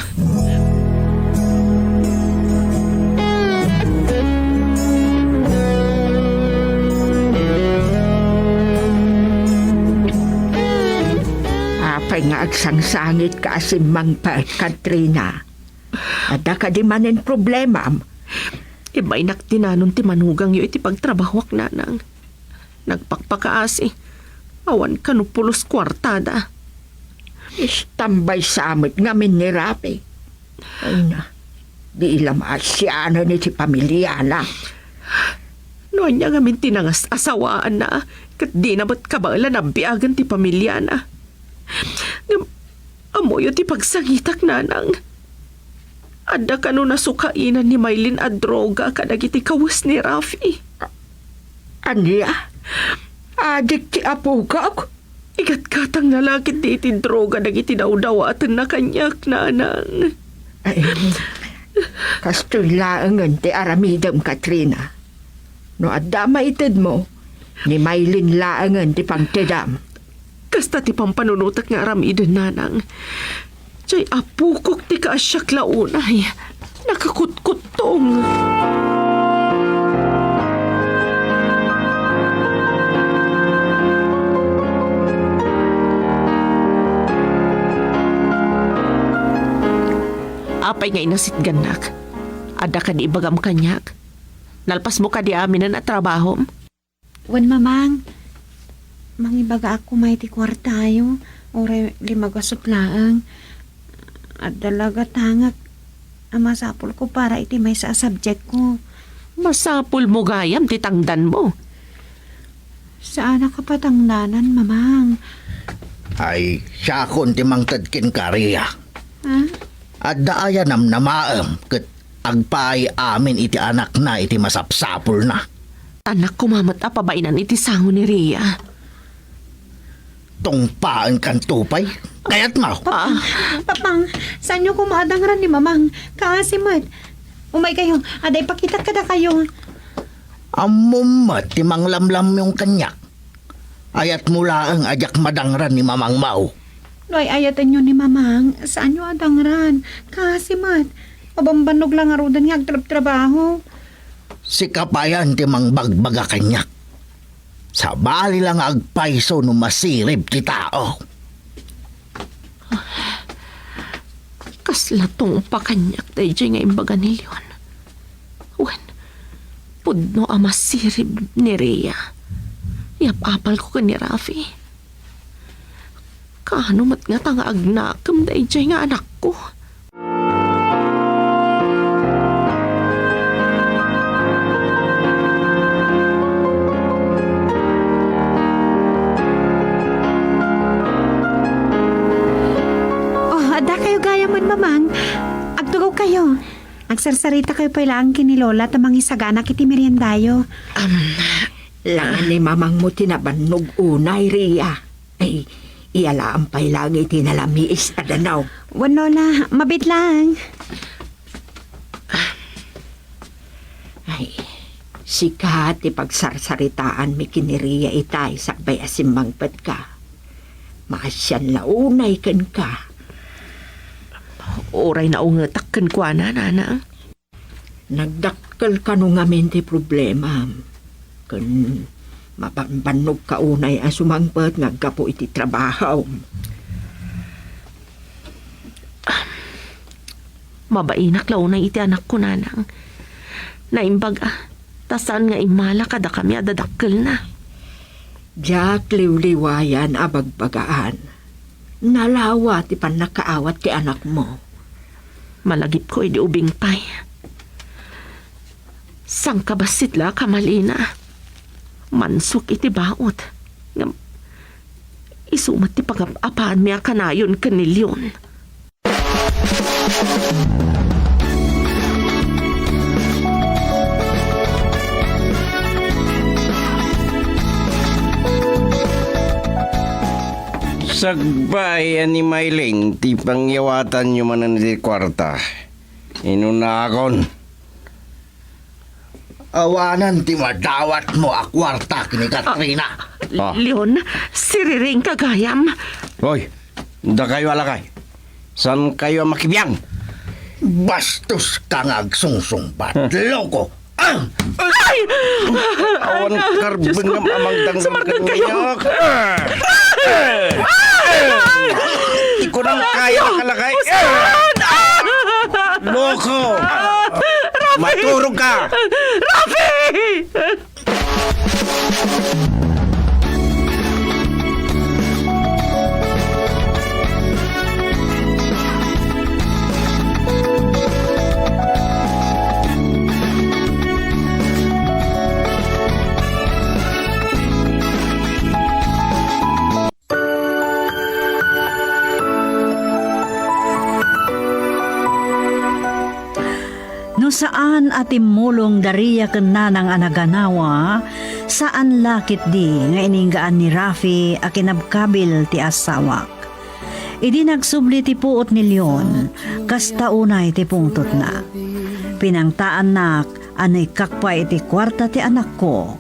Apay nga agsangsangitka a simmangpet, Katrina? Adda kadi manen problemam? Ibaynak dinanon ti manugangyo iti pagtrabahoak, Nanang. Nagpakpakaasi. Awan kano pulos kuartada. Istambay sa met ngamin ni Rafi. Ay na, di la maasianan iti pamiliana. No ania ngamin ti nangas-asawaanna, ket dina met kabaelan a biagen ti pamiliana. Ngem, ammoyo ti pagsangitak, Nanang. Adda kano nasukainan ni Maylin a droga kadagiti kawes ni Rafi. Ania? Adik ti apogak? Igatgatangna la ketdi iti droga dagiti dawdawatenna kaniak, Nanang. Ay, kastoy laengen ti aramidem, Katrina. No adda maitedmo, ni Maylin laengen ti pangtedam. Kasta ti pampanunotek nga aramiden, Nanang. Jay apokok ti kaasiak la unay. Nakakutkuttong. Apay nga inasitgannak? Adda kadi ibagam kaniak? Nalpasmo kadi aminen a trabahom? Wen, Mamang. Mangibaga ako may ti kuartayo, uray limagasut laeng. Adda la gatangek a masapulko para iti maysa a subjectko. Masapulmo gayam ti tangdanmo. Saanak a patangdanan, Mamang. Ay, siakon ti mangted kenka, Ria. Ha? Adda aya namnamaem ket agpaay amin iti anakna iti masapsapulna. Annak koma met a pabainan iti sango ni Ria. Tungpaenkanto pay? Kayatmo? Papang, Ah. Papang, saanyo koma a dangran ni Mamang? Kaasi met. Umaykayo, adda ipakitak kadakayo. Ammom met ti manglamlamyong kaniak. Ayatmo laeng a diak madangran ni Mamangmo. No ay-ayatenyo ni Mamang, saanyo a dangran. Kaasi met. Mabambannog la ngaruden nga agtrabtrabaho. Sika payen ti mangbagbaga kaniak. Sabali la nga agpayso no masirib ti tao. Kasla tungpa kaniak daydiay nga imbaga ni Leon. Wen, pudno a masirib ni Ria. Yap-apalko ken ni Rafi. Kaano met ngata nga agnakem daydiay nga anakko? Oh, adda kayo gayamen, Mamang. Agtugaw kayo. Agsarsarita kayo pay laeng ken ni Lola ta mangisagana iti meriendayo. Am, Langan ni Mamangmo ti nabannog unay, Ria. Ay, iya laeng pay laeng iti nalamiis a danum. Wen, Lola, mabiit laeng. Ay, sika ti pagsarsaritaanmi ken ni Ria itay sakbay a simmangpetka. Maasian la unay kenka. Uray naungetak kenkuana, Nanang. Nagdakkel kano ngamin ti problemam. Ken mabanbannog ka unay a sumangpet nga aggapu iti trabahom. Mabainak la unay iti anakko, nanang. Naimbag a, ta saan nga immala kadakami a dadakkelna. Diak liwliwayan a bagbagaan. Nalawa ti pannakaawat ti anakmo. Malagipko idi ubing pay. Sangkabassit la a kamalina. Mansok iti baot. Ngem isu met ti pagap-apaanmi a kanayon ken ni Leon. Sakbay a ni Maylin ti pangyawatanyo manen iti kuarta. Inunakon. Awanen ti madawatmo a kuarta ken ni Katrina. Ah, Leon, siriring ka gayam. Hoy, dakayo a lakay. Saan kayo a makibiang? Bastos ka nga agsungsungbat. Huh. Loko! Ah! Ay! Awan karbengam a mangdangdang. Sumargan kayo! Kaniak. Ay! Ikunam kayo, kalakay. Usahan! Ah! Loko! Ah! Rafi! Maturog ka! Rafi! No saan a timmulong Daria ken Nanang a naganawa, saan la ketdi nga ininggaan ni Rafi a kinabkabil ti asawak. Idi nagsubli ti puot ni Leon, kasta unay ti pungtotna. Pinangtaannak a no ikkak pay iti kuarta ti anakko,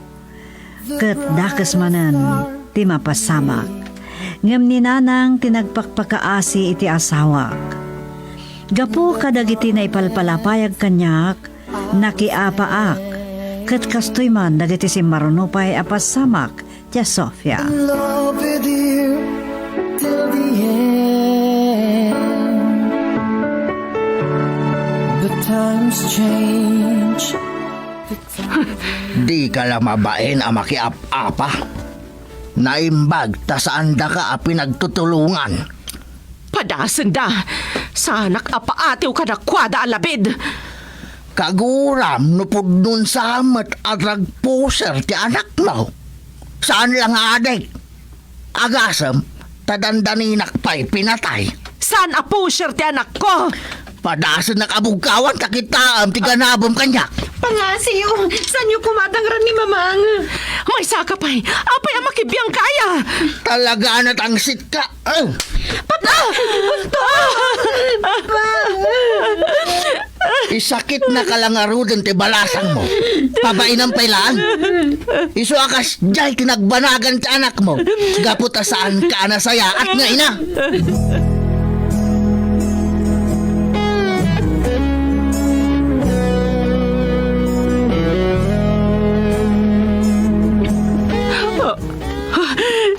ket dakes manen ti mapasamak. Ngem ni Nanang ti nagpakpakaasi iti asawak. Gapu kadagiti naipalpalapayag kaniak, nakiapaak, ket kastoy man dagiti simmarunupay a pasamak ti Sofia. In love with you till the end. But times change. Dika la mabain a makiap-apa. Naimbag ta saandaka a pinagtutulongan. Padasenda! Saanak a paatiw kadakuada a labid! Kaguram no pudnon sa met a drug pusher ti anakmo. Saan la nga adik. Agasem, ta dandaninak pay pinatay. Saan a pusher ti anakko? Padasennak a bugkawan ta kitaem ti ganabem kaniak. Pangasiyo, saanyo koma a dangran ni Mamang? Maysaka pay, apay a makibiang ka aya? Talaga a natangsit ka. Ah! Papa! Isakitnaka la ngaruden ti balasangmo. Pabainam pay laeng. Isu a kasdiay ti nagbanagan ti anakmo. Gapu ta saanka a nasayaat nga ina.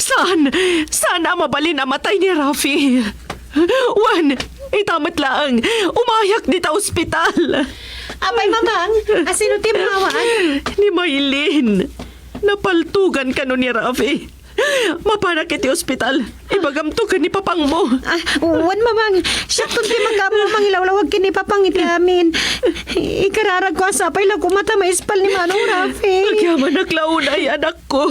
Saan? Saan a mabalin a matay ni Rafi? Wen, ita met laeng, umayak dita ospital. Apay, Mamang, a sino ti immawat? Ni Maylin. Napaltugan kano ni Rafi. Mapanak iti ospital. Ibagamto ken ni papangmo. Ah, wen, Mamang. Siakton ti makaammo a mangilawlawag ken ni papang iti amin. Ikararagko a sapay la koma ta maispal ni Manong Rafi. Agyamanak la unay, anakko.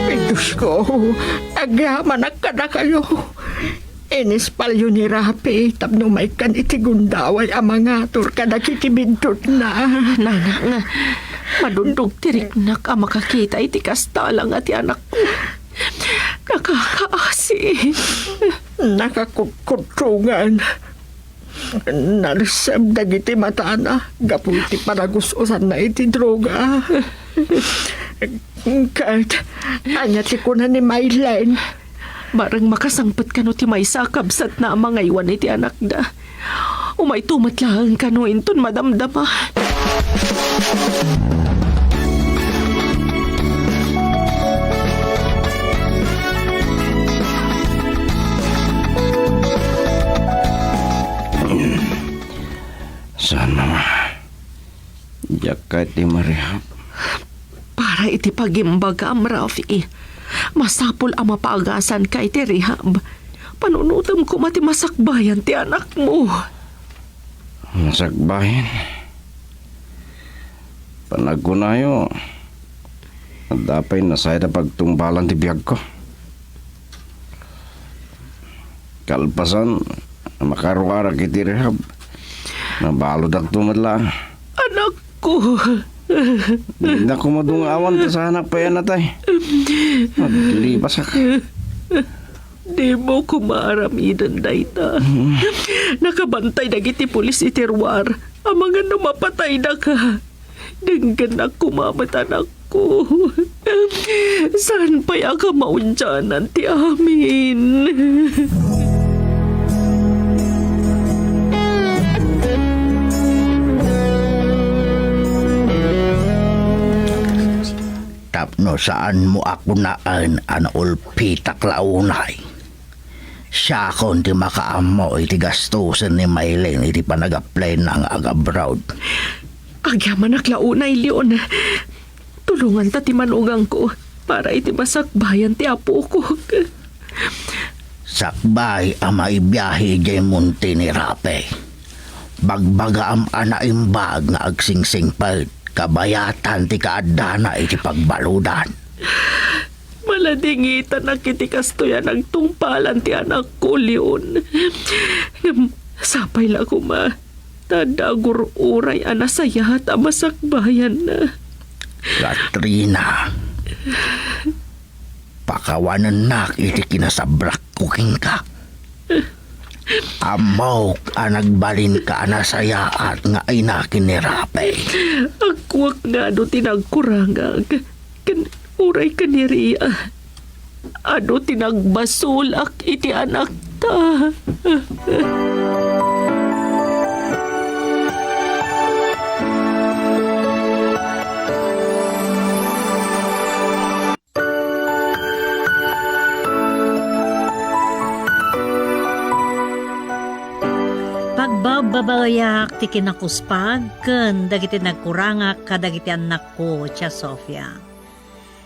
Ay, Diosko, agyamanak kadakayo. Inispalyo ni Rafi tapno maikkan iti gundaway a mangatur kadagiti biddutna. Nana, nga madundog ti riknak a makakita iti kasta la nga ti anakko. Nakakaasi. Nakakudkudtongan. Naliseb dagiti matana gapu iti panagus-usanna iti droga. Ket ania ti kuna ni Maylin? Bareng makasangpet kano ti maysa a kabsatna a mangaywan iti anakda. Umayto met laeng kano inton madamdama. Ket ti ma-rehab. Para iti pagimbagam, Rafi, masapul a mapaagasanka iti rehab. Panunotem koma ti masakbayan ti anakmo. Masakbayan? Panagkunayo, adda pay nasayad a pagtungpalan ti biagko. Kalpasan, makaruarak iti rehab. Nabaludakto met laeng. Anakko. Dina kumadungawan ta saanak pay a natay. Maglipasak. Dimo koma aramiden dayta. Nakabantay dagiti pulis iti ruar. Amangan no mapataydaka. Denggennak koma met, anakko. Saan pay a kamaudianan ti amin. Tapno saanmo a kunaen a naulpitak la unay. Siakon ti makaammo iti gastusen ni Maylin iti panag-applyna nga ag-abroad. Agyamanak la unay, Leon. Tulonganta ti manugangko para iti masakbayan ti apokok. Sakbay a maibiahe idiay monte ni Rafe. Bagbagaam a naimbag nga agsingsingpet, kabayatan ti kaaddana iti pagbaludan. Maladingitanak iti kastoy a nagtungpalan ti anakko, Leon. Ngem sapay la koma ta adda agur-uray a nasayaat a masakbayanna. Katrina, pakawanennak iti kinasabrakko kenka. Ammok a nagbalinka a nasayaat nga ina ken ni Rafe. Agkuak nga adu ti nagkurangak, ken uray ken ni Ria, adu ti nagbasolak iti anakta. Pagbabbabaeyak ti kinakuspag ken dagiti nagkurangak kadagiti annakko, Tia Sofia.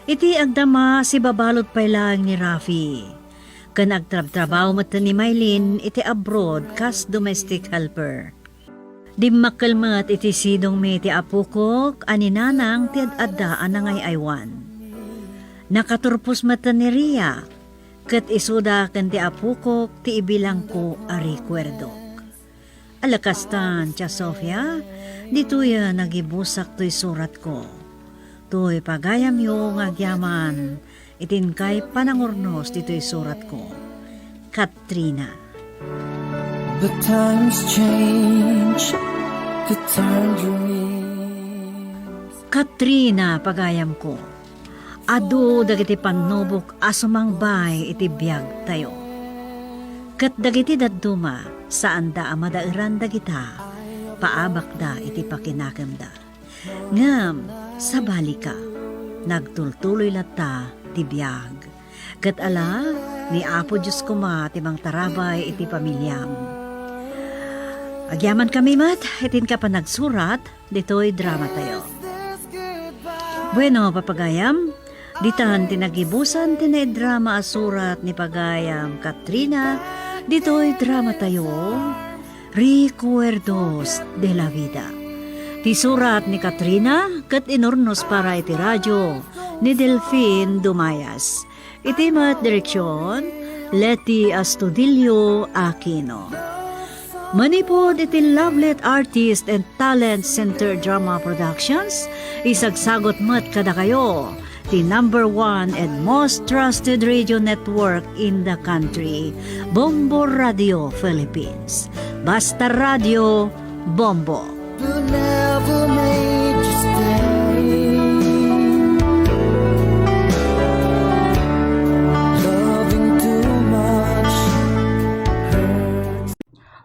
Iti agdama, sibabalud pay laeng ni Rafi, ken agtrabtrabaho met ni Maylin iti abroad kas domestic helper. Dimmakkel met iti sidongmi ti apokok a ni Nanang ti ad-adda a nangay-aywan. Nakaturpos met ni Ria, ket isuda ken ti apokok ti ibilangko a rekuerdok. Ala kastan, Tia Sofia, ditoy nagibusak toy suratko. Toy pagayamyo nga agyaman iti inkay panangurnos ditoy suratko. Katrina. The times change, the time dreams. Katrina, pagayamko, adu dagiti pannubok a sumangbay iti biagtayo. Ket dagiti dadduma, saanda a madaeran dagita, paabakda iti pakinakemda. Ngem, sabalika, nagtultuloy latta ti biag. Ket ala, ni Apo Dios koma ti mangtarabay iti pamiliam. Agyamankami met iti inka panagsurat ditoy dramatayo. Bueno, papagayam, ditan ti nagibusan ti naidrama a surat ni pagayam Katrina ditoy dramatayo. Recuerdos de la Vida. Ti surat ni Katrina ket inurnos para iti radio ni Delfin Dumayas. Iti met direksion, Leti Astudillo Aquino. Manipud iti Lovelet Artist and Talent Center Drama Productions, isagsagot met kadakayo ti number one and most trusted radio network in the country, Bombo Radio Philippines. Basta Radio, Bombo. Who never made you stay. Loving too much hurts.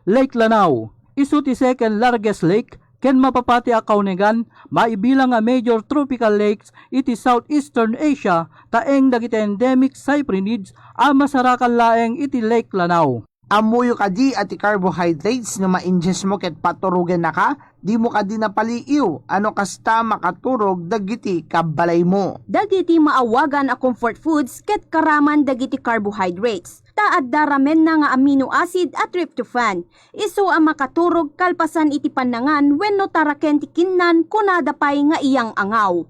Lake Lanao, isu ti second largest lake ken mapapati a kaunigan maibilang a major tropical lakes iti Southeastern Asia, ta eng dagiti endemic cyprinids a masarakan laeng iti Lake Lanao. Ammoyo kadi a ti carbohydrates no ma-ingest mo ket paturogennaka, dimo kadi napaliiw a no kasta makaturog dagiti kabbalaymo. Dagiti maawagan a comfort foods ket karaman dagiti carbohydrates, ta adda ramenna nga amino acid a tryptophan, isu a makaturog kalpasan iti pannangan wenno taraken ti kinnan, kunada pay nga iyang-angaw.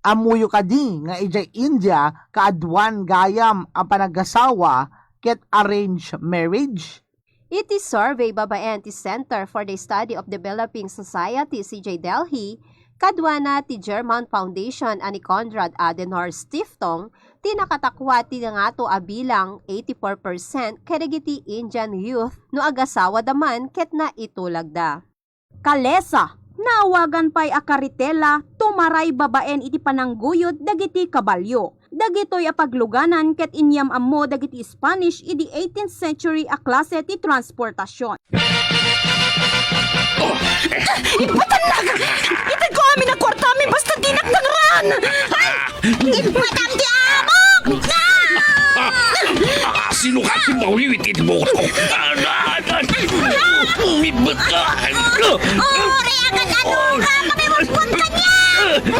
Ammoyo kadi nga idiay India kaaduan gayam a panagasawa ket arranged marriage? Iti survey babaen ti Center for the Study of Developing Societies idiay Delhi, kaduana ti German Foundation a ni Konrad Adenauer Stiftung, ti nakatakwa ti nangato a bilang, eighty-four percent, kadagiti Indian youth no agasawada man ket naitulagda. Kalesa, naawagan pay a carretela, tumaray babaen iti panangguyod dagiti kabalio. Dagitoy a pagluganan ket inyam-ammo dagiti Spanish idi eighteenth century a klase ti transportasion. Ipatannak! Itedko amin a kuartami basta dinak nangran! Ay! Ipatam ti amok! Ah! Ah, sino ka ti mauliw iti buto? Ah, ah, ah, umibat ka! Oh, reagan, ano ka? Pakiwagwag ka niya!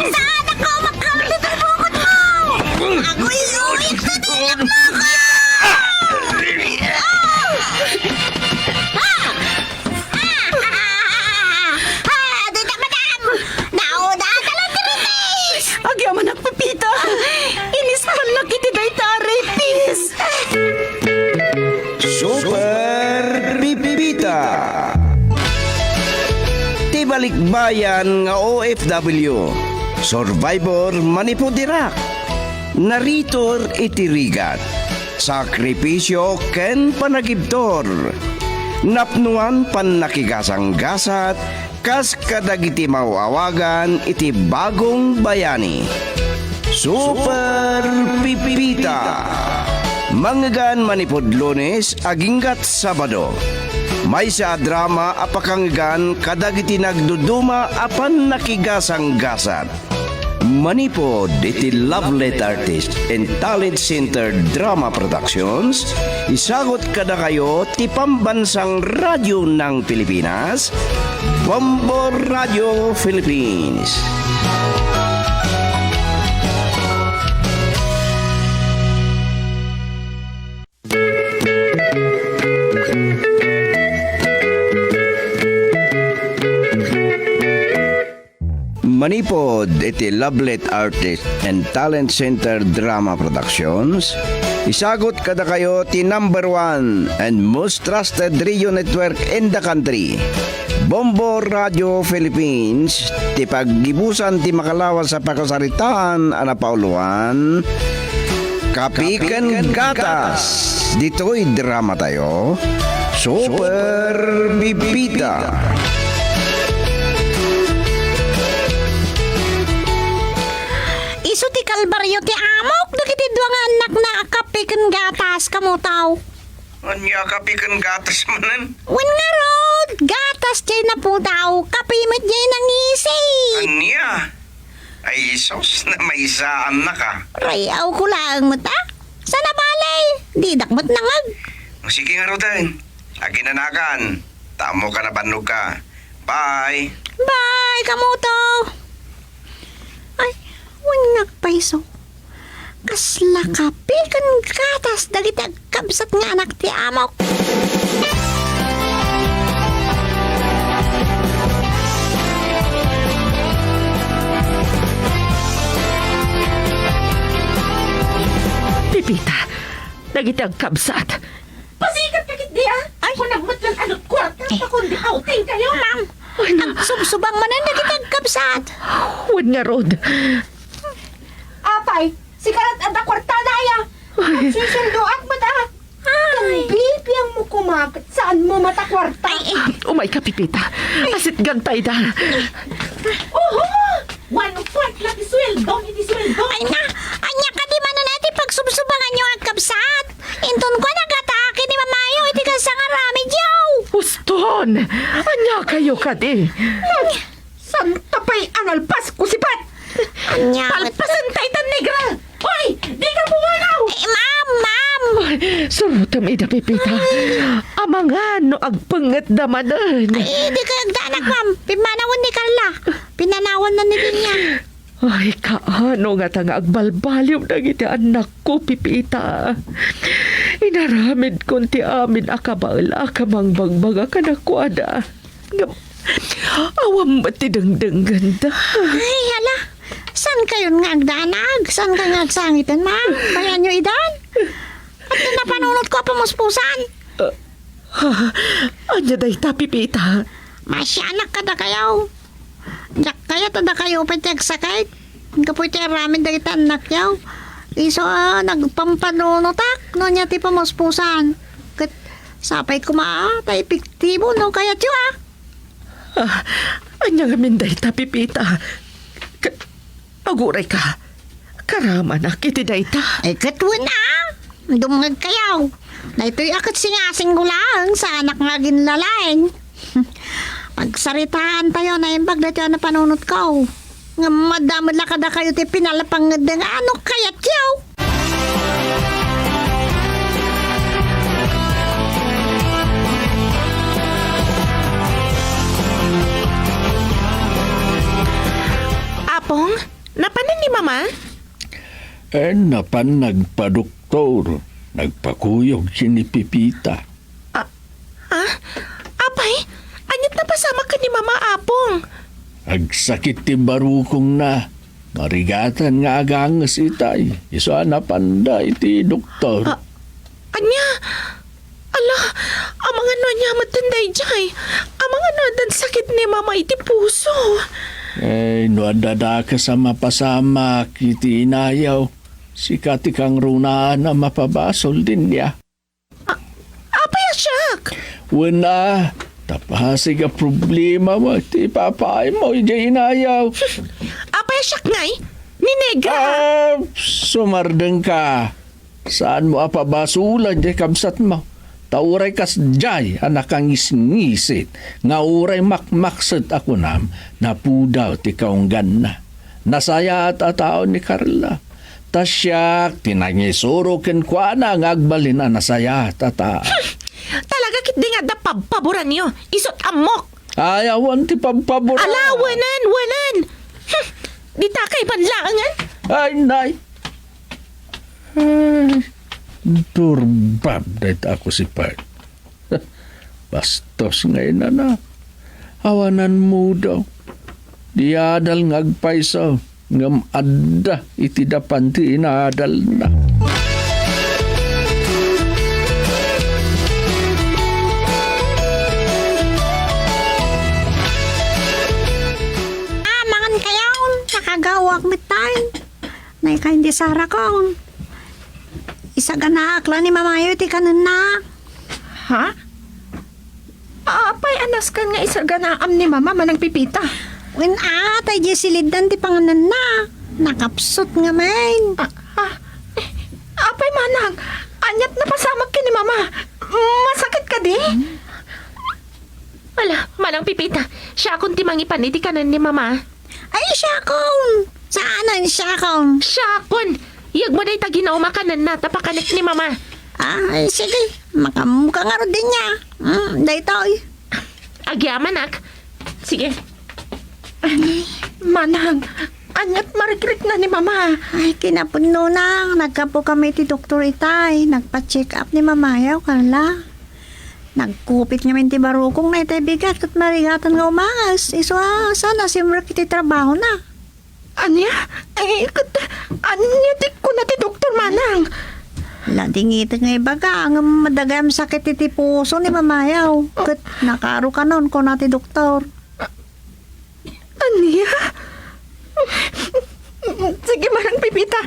Saan ako magkamit iti bukod mo? Agoy, uy, ito, tinakbo ko! Ah! Ah! Ah! Dita, madam! Nauna ka lang, Tiritis! Agyamanak, Pepita! Inispannak iti dayta a rapist! Super Pipita! Ti balikbayan nga O F W, survivor manipud Iraq, naritor iti rigat, sakripisio ken panagibtur, napnoan pannakigasanggasat kas kadagiti maaw-awagan iti bagong bayani. Super Pipita. Mangngegan manipud Lunes aginggat Sabado. Maysa a drama a pakangngegan kadagiti nagduduma a pannakigasanggasat. Manipud iti Lovelet Artist and Talent Center Drama Productions, isagut kadakayo ti Pambansang Radyo ng Pilipinas, Bombo Radio Philippines. Manipud iti Lovelet Artist and Talent Center Drama Productions, isagut kadakayo ti number one and most trusted radio network in the country, Bombo Radio Philippines, ti paggibusan ti makalawas a pakasaritaan a napauluan, Kapi ken Gatas. Ditoy drama tayo, Super Pipita. Isu ti kalbario ti amok dagiti dua nga annakna a Kapi ken Gatas, kamutaw. Ania, Kapi ken Gatas manen? Wen ngarud, gatas jay naputaw, kapi met jay nangisi. Ania? Ay, sus, namaysaannaka. Rayawko laeng met, a? Sana bale, didak met nangeg. O, sige ngaruden. Aginanakan, ta ammoka a bannogka. Bye. Bye, kamutaw. Ay, wen nga pay isu. Kasla kapi ken gatas dagiti agkabsat nga anak ti amok. Pipita, dagiti agkabsat. Pasikat ka ketdi, a? Ay. Kunam met lang anot kuarta, ta kundi outing kayo. Ma'am, agsubsubang manen dagiti agkabsat. Wen ngarud. Apay, sika lat adda kuartana aya. Ay. Agsusundoak met, a. Ay. Bibiangmo koma ket saanmo met a kuarta. Ay, ay. Umayka, Pipita. Ay. Asitgangta ida. Oho! One-fourth lang ti sueldo, iti sueldo. Ay na, ania kadi manen a ti pagsubsubanganyo, agkabsat? Inton kuan a gataak ni mamayo iti kasta nga aramidyo. Uston! Ania kayo kadi? Hmm, santa pay a nalpas ko, sipat! Ania met? Palpasen ta itan, negra! Oy, dika pumanaw! Eh, ma'am, ma'am! Ay, Rutem ida, Pepita. Amangan no agpengngetta manen. Ay, di kayo agdanak, ma'am. Pimmanawan ni Carla. Pinanawan na ni Linya. Ay, kaano ngata nga agbalbaliw dagiti annakko, Pepita? Inaramidkon ti amin a kabael a kamangbagbaga kadakuada. Ngem, awan met ti dengdengnganda. Ay, hala. Saan kayon nga agdanag? Saan kayo nga agsangiten, ma'am? Bayanyo idan? At napanunot ko a pamuspusan. Ah, ah, ania dayta, Pepita? Masianak kadakayo. Diak kayat a dakayo pay ti agsakit. Gapu iti aramid dagiti annakyo. Isu a nagpampanunotak no ania ti pamuspusan. Ket sapay koma a ta epektibo no kayatyo a. Ah, ania ngamin dayta, Pepita? Ket agurayka, karamanak iti dayta. Ay, ket wen a. Dumngegkayo. Daytoy a ket singasinggo laeng, saanak nga aginlalaing. Pagsaritaantayo, naimbag daytoy a napanunotko. Ngem madamela kadakayo ti pinalpangngedda nga ano kayatyo. Apong, napanan ni Mama? Eh, napan nagpadoktor. Nagpakuyog ken ni Pepita. Ah, ah? Apay, ania't napasamak ken ni Mama, Apong? Agsakit ti barukongna. Marigatan nga aganges itay. Isu a napanda iti doktor. Ah, ania? Ala, amangan no ania metten daydiay. Amangan no addan sakit ni Mama iti puso. Eh, no adda dakes a mapasamak iti inayo, sika ti kangrunaan a mapabasol diniay. A-, apay a siak? Wen a, ta pasig a problema mo ti ipapaaymo idiay inayo. Apay a siak ngay? Ni Negra? Ah, sumardengka. Saanmo a pabasolan diay kabsatmo. Ta uray kasdiay a nakangisngisit nga uray makmakset a kunam, napudaw ti kaungganna. Nasayaat a tao ni Carla. Ta siak ti nangisuro kenkuana nga agbalin a nasayaat a tao. Hmm. Talaga ketdi nga adda pabpaboranyo. Isu't ammok. Ay, awan ti pabpaboran. Ala, wenen, wenen. Hmm. Dita kay banlaangan. Ay, nay. Ay, durbab dayta a kusipay. Bastos nga inana. Awanan mudaw. Di adal nga agpayso, ngem adda iti dapan ti inadalna. Ah, mangan kayo. Nakagawak met tayo. Nay, kain di Sara ko. Isaganaak la ni mamayo iti kanenna. Ha? Apay a nasken nga isaganaam ni Mama, Manang Pipita? Wen a, tay di siliddan ti pangananna. Nakapsut ngamin. Ah, ah, eh, apay manang, ania't napasamak ken ni Mama? Masakit kadi? Ala, Manang Pipita, siakon ti mangipan iti kanen ni Mama. Ay, siakon! Saanen, siakon! Siakon! Iyegmo dayta ginaw makanenna ta pakanek ni Mama. Ay, sige. Makamka ngarud dinya. Mm, daytoy. Agyamanak. Sige. Manang, ania't marikrikna ni Mama? Ay, kinapudnona. Naggapu kami ti doktor itay. Nagpa-check up ni Mamayo, Carla. Nagkupit ngamin ti barukongna itay bigat ket marigatan nga umanges. Isu a, saan a simrek iti trabahona. Ania? Ay, ket, ania ti kuna ti doktor, Manang? Ladingitek nga ibaga, ngem madagam sakit iti puso ni Mamayo. Ket nakarukanon, kuna ti doktor. Ania? Sige, Manang Pipita.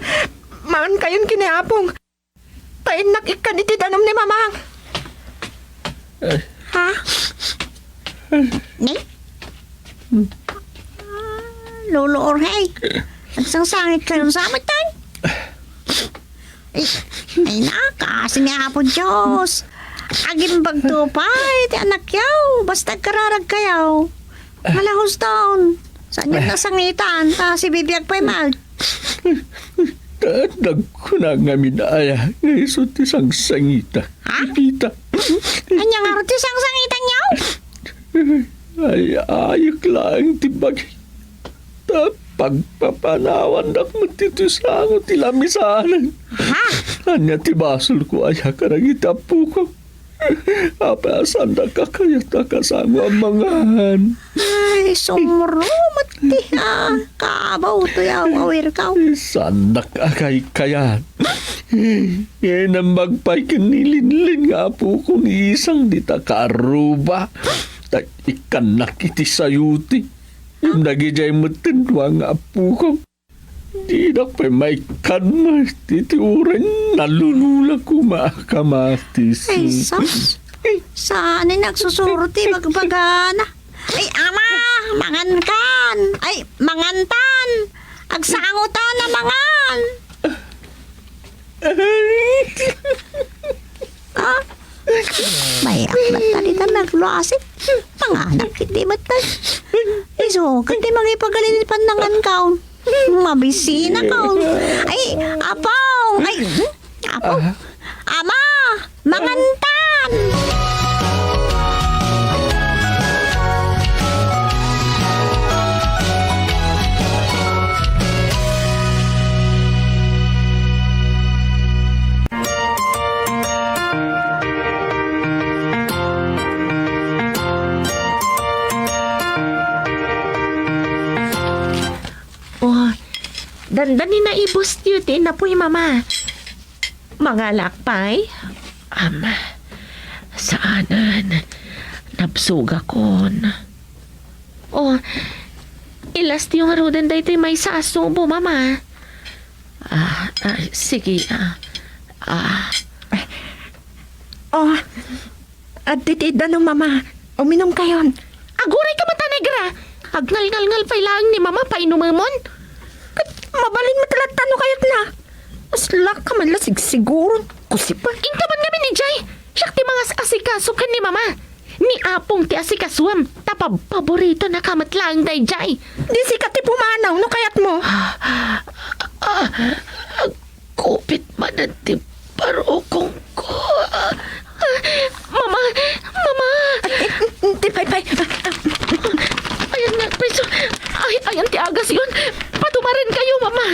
Maan kayon ken ni Apong. Ta innak ikkan iti danum ni Mamang. Ha? Ni? Ah, Lolo Jorge, agsangsangit kayon sa amat yan? Ay, ay na, kasi ni Apo Diyos. Agimbagto pay ti anakyo, basta agkararag kayo. Malahos taon. Saan yun nasangitan? Ta si Bibiag pay mal. Ta nagkuna ngamin aya nga isu ti sangsangitak. Ha? Pepita. Ania ngarud ti sangsangitanyo? Ay, ayek laeng ti bagi. Ta pagpapanawandak met ti sango ti lamisanan. Ha? Ania ti basolko aya kadagiti appokon? Apay a saandak a kayat a kasango a mangan? Ay, sumro met ti, ah, kabaw toy awawirkaw. Saandak a kaykayat. Ngem naimbag pay ken ni Linlin nga appokon isang dita kaarruba. Ta ikkannak iti sayuti. Ngem dagidiay metten dua nga appokon. Dinak pay maikkan met iti uray nalulula koma a kamatis. Ay, sus. Saan ni nagsusuro ti bagbagana? Ay, ama, mangankan. Ay, mangantan. Agsangotan a mangan. Ah? Mayak met ta dita nagluasip. Manganak iti met. Isu, ket ti mangipagalin ti pannangankaon. Mabisina ka. Ay, Apong! Ay, Apong! Ah. Ama! Mangantan! Oh, dandani naibus ti napuy, Mama. Mangalak pay? Ama, saanen. Nabsogakon. Oh, ilastiyo ngaruden daytoy maysa a subo, Mama. Ah, ah, sige, ah. Ah. Oh, adda ti danom, Mama. Uminumkayon. Aguray ka met a negra! Agngalngalngal pay laeng ni Mama painumemon. Ket mabalin met latta no kayatna. Aslak ka man la sigsiguron. Kusipa. Inka man ngamin idiay. Siak ti mangas-asikaso ken ni Mama. Ni Apong ti asikasuem, ta pabpaborito na ka met laeng daydiay. Di sika ti pumanaw no kayatmo. Ah, ah, agkupit manen ti barukongko. Ah, Mama! Mama! Ay, ay, di pay, pay. Ayan nga, preso. Ay, ayan ti agasyon. Patumaren kayo, Mama.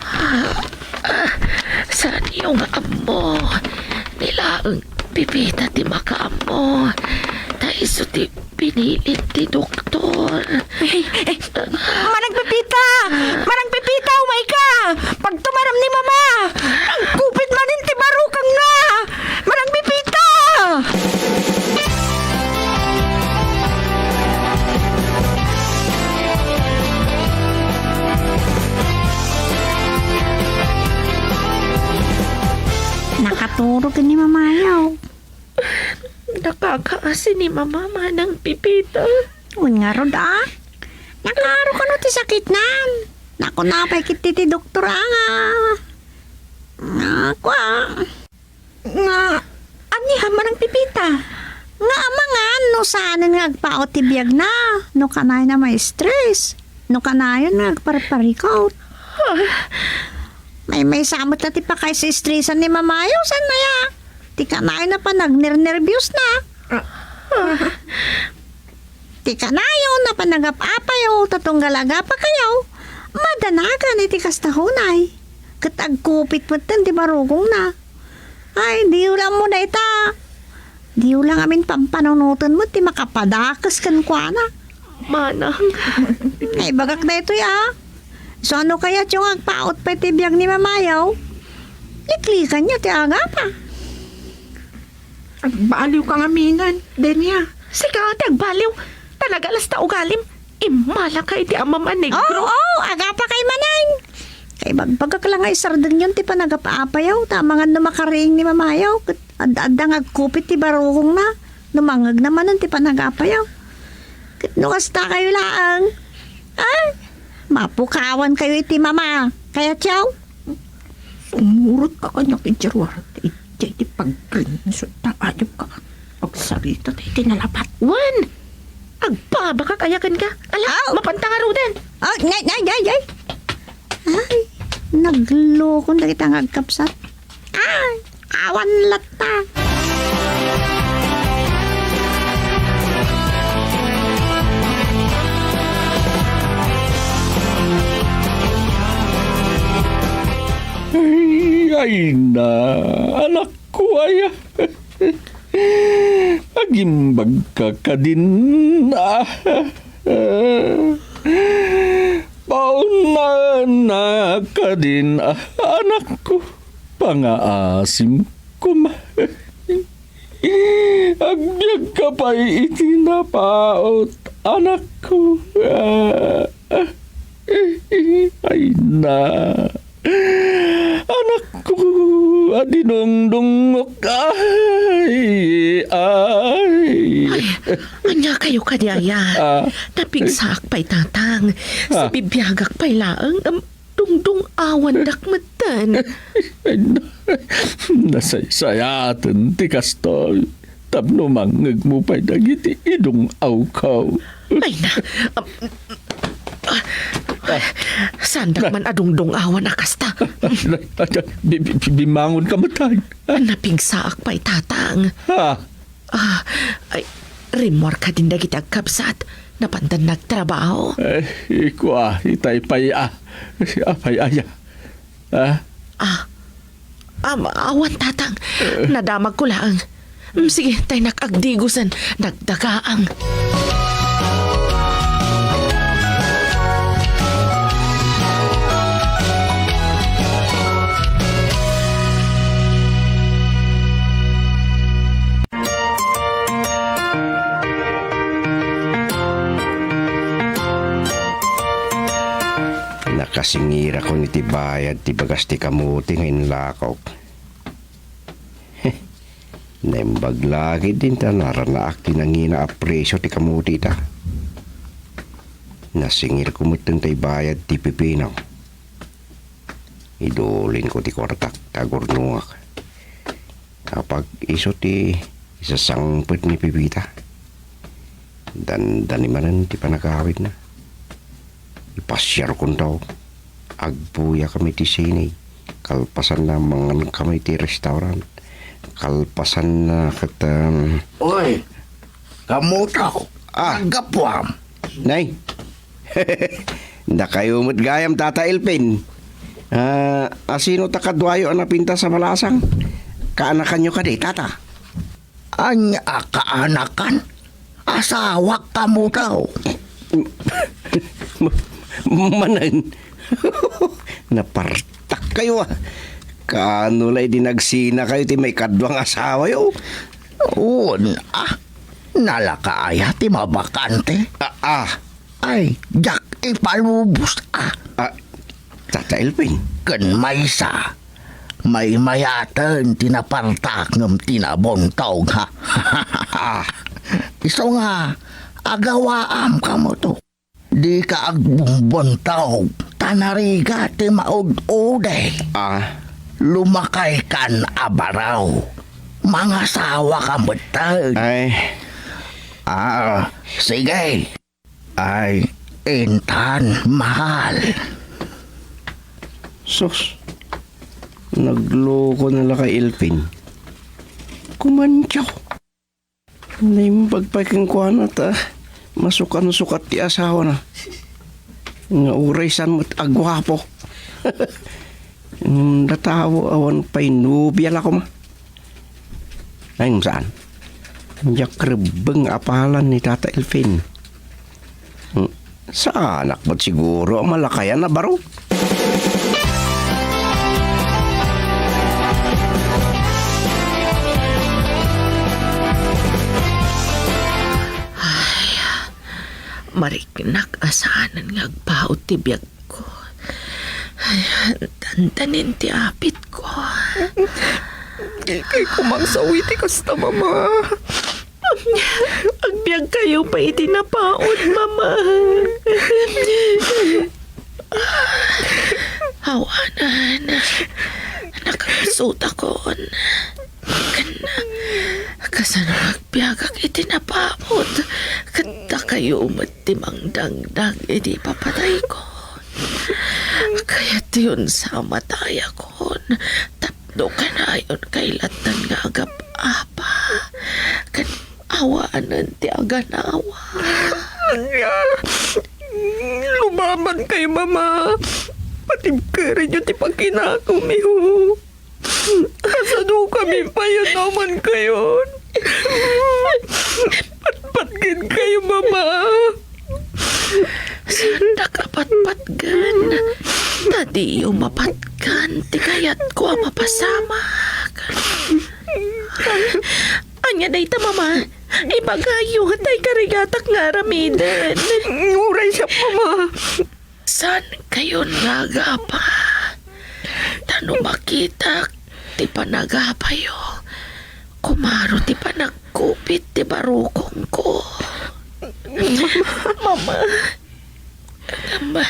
Ah, ah, saan yung ammo? Nilaeng Pipita ti makaammo. Ta isu ti pinilit ti doktor. Ay, ay, Manang Pipita! Manang Pipita, umay ka! Pagtumarem ni Mama! Agkupit manen ti barukongna! Manang Pipita! Nakaturog ni Mamayaw. Nakakaasi ni Mama, Manang Pipita. Wen ngarud, a? Nakaaro kano ti sakitnan? Nakuna pay ket ti doktor, a, nga, nga, kua. Nga, ania, Manang Pipita? Nga amangan no saanen nga agpaut ti biagna, no kanayon a ma-stress, no kanayon nga agparparikut. Ah. Maymaysa met la ti pakaisistresan ni Mamayaw, saan aya? Ti kanayon a panagnernerbiosna. Ah. Ti kanayon a panagap-apayo, ta tunggal agapakayo, madanagan iti kasta unay. Ket agkupit metten ti barukongna. Ay, diyo la ammo dayta. Diyo la ngamin pampanunoten met ti makapadakes kenkuana. Manang. Naibagak daytoy, a. Isu a no kayatyo nga agpaut pay ti biag ni Mamayaw, liklikanyo ti agapa. Agbaliw ka ngaminen, Denia. Sika ti agbaliw. Ta nagalas ta ugalim. Immala ka iti amam a negro. Oo, oo, agapa kay manen. Kay bagbagak la nga isardengyon ti panagap-apayo, ta amangan no makariing ni Mamayaw, ket adda-adda nga agkupit ti barukongna, no mangngegna manen ti panagap-apayo. Ket no kasta kayo laeng, ay, mapukawan kayo iti Mama. Kayatyo? Sumurot ka kaniak iti ruar, ta idiay ti pagrinso ta ayup ka. Agsarita ta iti nalapat. Wen! Agpabakak aya kenka. Ala, aw! Mapanta ngaruden. Ah, nay, nay, nay, nay. Ay, Naglukon dagita nga agkabsat. Ay, awan latta. Ay, ay na, anakko, ay. Agimbagka kadin, ah. Paunana kadin, ah, anakko, pangaasim koma. Agbiagka pay iti napaut, anakko. Ah, ay na. Anakko, a dinungdungngok. Ay, ay. Ay, ania kayo kadi aya? Ah. Napigsaak pay, Tatang. Ah. Sibibiagak pay laeng, em, dungdung-awandak metten. Ay, na-, nasaysayaten ti kastoy. Tapno mangngegmo pay dagiti idung-awko. Ay na, am, ah, sandak man a dungdung-awan a kasta. Ay, ay, ay, bi-, bi-, bi-, bimangon ka met, ay. Napigsaak pay, Tatang. Ha? Ah, ay, rimmuar kadin dagiti agkabsat. Napandan nagtrabaho. Ay, ikua, itay pay, ah. Apay aya? Ah? Ah, am, awan, Tatang. Eh. Nadamagko laeng. Mm, sige, taynak agdigosen. Nagdagaang. Nakasingirakon iti bayad ti bagas ti kamote nga inlakok. Naimbag la ketdin ta naranaak ti nangina a presio ti kamote ita. Nasingirko metten tay bayad ti pipino. Idulinko ti kuartak ta agurnongak. Apag isu ti isasangpet ni Pepita. Dandani manen ti panagawidna. Ipasiarkonto. Agbuyakami ti sine. Kalpasanna, mangankami ti restaurant. Kalpasanna ket, um, Oy, kamotaw. Ah. Naggapuam. Nay. Dakayo met gayam, Tata Elpin. Ah, asino ta kaduayo a napintas a balasang? Kaanakanyo kadi, Tata? Ania a kaanakan? Asawak, kamotaw. Ma-, manen. Napartak kayo, ah. Kaano la idi nagsina kayo ti maikadua nga asawayo? Wen, ah. Nalaka aya ti mabakante? Ah, ah. Ay, diak ipalubos, ah. Ah, Tata Elvin. Ken maysa, maymayaten ti napartak ngem ti nabuntog, ha? Ah. Isu nga, agawaam kamoto. Dika agbumbuntaw, ta narigat ti maud-uday. Ah. Lumakaykan a baro. Mangasawa ka metten. Ay. Ah, sige. Ay, intan, mahal. Sus, nagloko na la kay Elvin. Kumantiyo. Naimbag pay kenkuana ta masukansukat ti asawana. Nga uray saan met a guapo. Ngem datawo awan pay nobia la koma. Ay, ngem saan? Diak rebbeng a palan ni Tata Elvin. Hmm. Saanak met siguro a malakayan a baro. Ay, mariknak a saanen nga agpaut ti biagko. Ay, dandanin ti apitko. Di kay kumangsaw iti kasta, Mama. Agbiag kayo pay iti napaut, Mama. Awanen, nakapsutakon. Ken, kasano agbiagak iti napaut? Ket dakayo met ti mangdangdag iti ipapatayko. Kayatyon sa matayakon, tapno kanayon kay lattan nga agap-apa, ken awanen ti aganawa. Ania, lumaban kayo, Mama. Patibkerenyo ti pakinakom, iho. Kasano kami pay a naman kayon? Patpatgen kayo, Mama. Saandak a patpatgen. Ta diyo mapatgan ti kayatko a mapasamak. Ania dayta, Mama? Ibagayo ta ikarigatak nga aramiden. Uray siak, Mama. Saan kayon nga agapa? Ta no makitak ti panagapayo, kumaro ti panagkupit ti barukongko. Mama. Mama,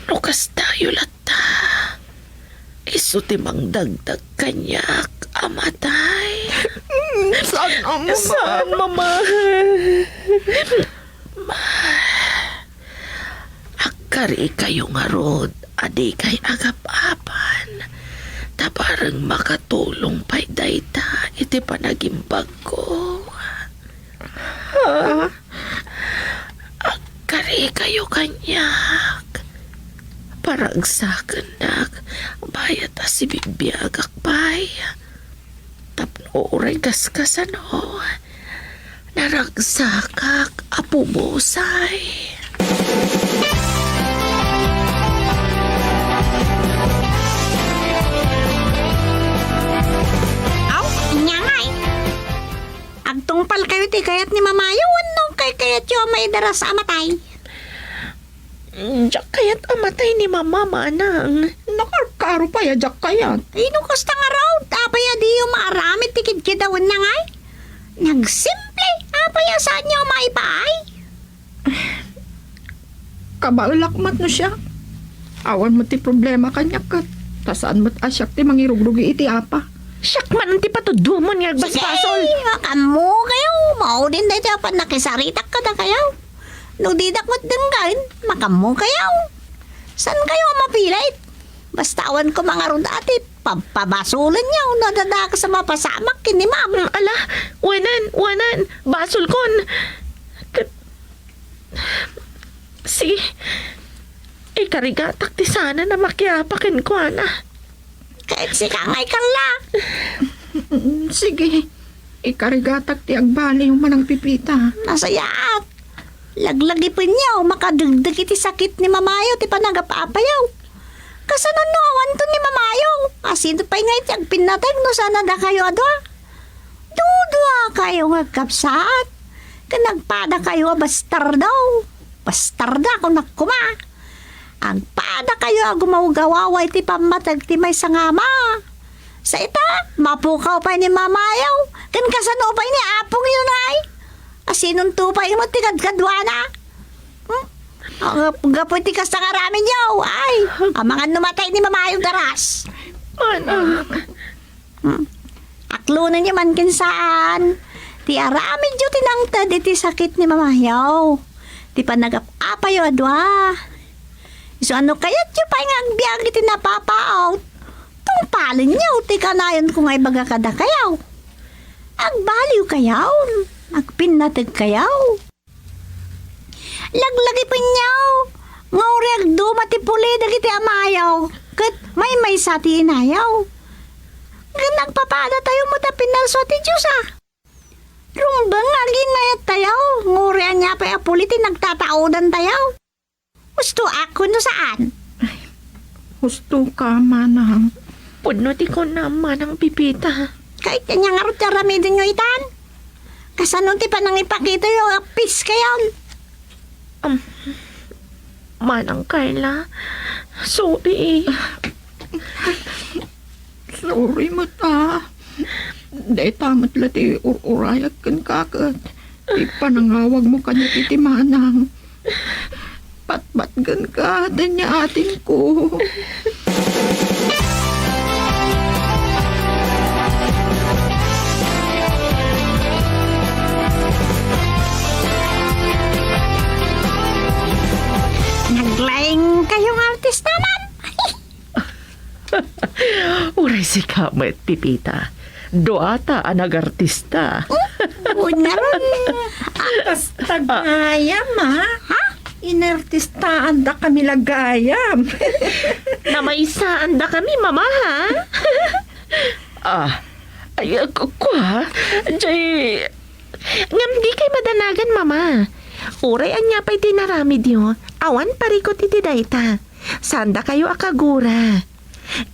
no kastayo latta, isu ti mangdagdag kaniak a matay. Saan, Mama? Saan, Mama? Ma, agkarikayo ngarud a dikay agap-apan, ta bareng makatulong pay dayta iti panagimbagko. Ha? Agkarikayo kaniak. Paragsakennak, bayat a sibibiagak pay. Tapno uray kaskasano, naragsakak a pubusay. Aw, inyangay. Agtungpal kayo ti kayat ni Mamayo, wenno kaykayatyo a maidaras a matay? Diak kayat a matay ni Mama, manang. Nakarkaro pay a diak kayat. Ay, no kasta ngarud, apay a diyo maaramid ti kidkidawanna ngay? Nagsimple, apay a saanyo a maipaay? Kabaelak met no siak. Awan met ti problema kaniak ket ta saan met a siak ti mangirugrugi iti apa. Siak man ti patuddomon nga agbasbasol. Sige, makammo kayo. Maudin daytoy a pannakisaritak kadakayo. No didak met denggen, makammo kayo. Saan kayo a mapilit? Basta awan ko mangarud a ti pabpabasolenyo no adda dakes a mapasamak ken ni Ma'am. Mm, ala, wanan, wanan, basolkon. Ket, sige, ikarigatak ti saanan a makiapa kenkuana. Ket sika ngay kalla. Sige, ikarigatak ti agbaliw, Manang Pipita. Nasayaat. Laglagipenyo, makadegdeg iti sakit ni Mamayo ti panagap-apayo. Kasano no awanto ni Mamayo? Asino pay nga iti agpinnateg no saan a dakayo a dua? Dudua kayo nga agkabsat. Ken agpada kayo a bastardo. Bastarda, kunak koma. Agpada kayo a gumawgawawa iti pammateg ti maysa nga ama. Sa ita, mapukaw pay ni Mamayo. Ken kasano pay ni Apong yun ay? Asinonto pay met ti kadkaduana? Hmm? Agap-, gapu iti kasta nga aramidyo, ay, amangan no matay ni Mamayo daras. Manang. Hmm. Aklonenyo man ken saan. Ti aramidyo ti nangted iti sakit ni Mamayo. Ti panagap-apayo a dua. Isu a no kayatyo pay nga agbiag iti napapaawt, tungpalenyo ti kanayonko nga ibaga kadakayo. Agbaliw kayo. Agpinnateg kayo. Laglagipenyo, nga uray agduma ti puli dagiti amayo, ket maymaysa ti inayo. Ngem nagpapadatayo met a pinalso ti Dios, a. Rumbeng nga aginnayattayo, nga uray ania pay a puli ti nagtataodantayo. Husto a, wenno saan? Husto ka, manang. Pudno ti kunam, Manang Pipita. Kayat ania ngarud ti aramidenyo itan? Kasano ti panangipakitayo a pis kayon? Um, Manang Carla, sorry. Sorry met, a. Dayta met la ti ur-urayak kenka ket ti panangawagmo kaniak iti manang. Patpatgenka, danya atinko. Naglaing kayo Ay, sika met, Pipita. Duata a nagartista. Una, akas tagayam, ha? Ha? Inartistaandakami la gayam. Namaysaandakami, Mama, ha? Ah, ay, ah, ku-, kua? Jay, ngem dikay madanagan, Mama. Uray ania pay ti inaramidyo, awan parikut iti dayta. Saandakayo a kagura.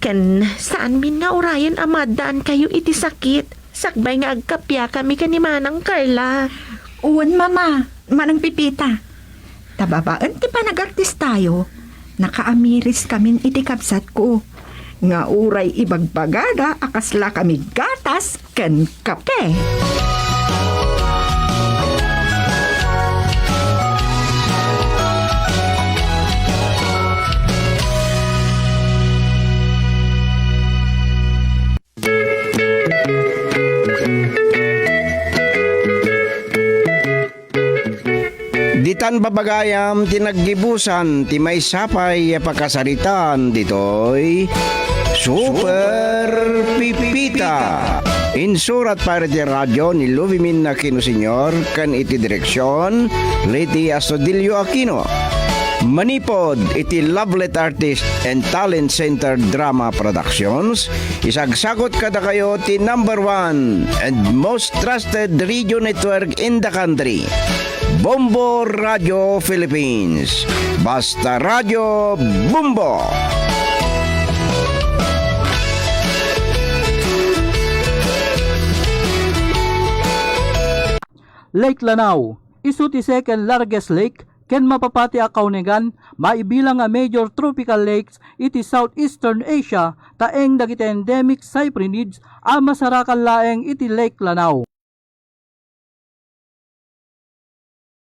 Ken saanmin nga urayen a maaddaankayo iti sakit, sakbay nga agkappiakami ken ni Manang Carla. Wen, Mama, Manang Pipita. Ta babaen ti panagartistayo, nakaamiriskamin iti kabsatko, nga uray ibagbagada a kaslakami gatas ken kape. Ditan babagayam ti naggibusan ti maysa pay a pakasaritaan ditoy Super Pipita. Insurat para ti radio ni Louie Minna Aquino Senior ken iti direksion Leti Astudillo Aquino. Manipod iti Lovelet Artist and Talent Center Drama Productions, isagsagot kadakayo ti number one and most trusted radio network in the country, Bombo Radio Philippines. Basta Radio Bombo! Lake Lanao, isu ti second largest lake ken mapapati a kaunigan maibilang a major tropical lakes iti Southeastern Asia, ta eng dagiti endemic cyprinids a masarakan laeng iti Lake Lanao.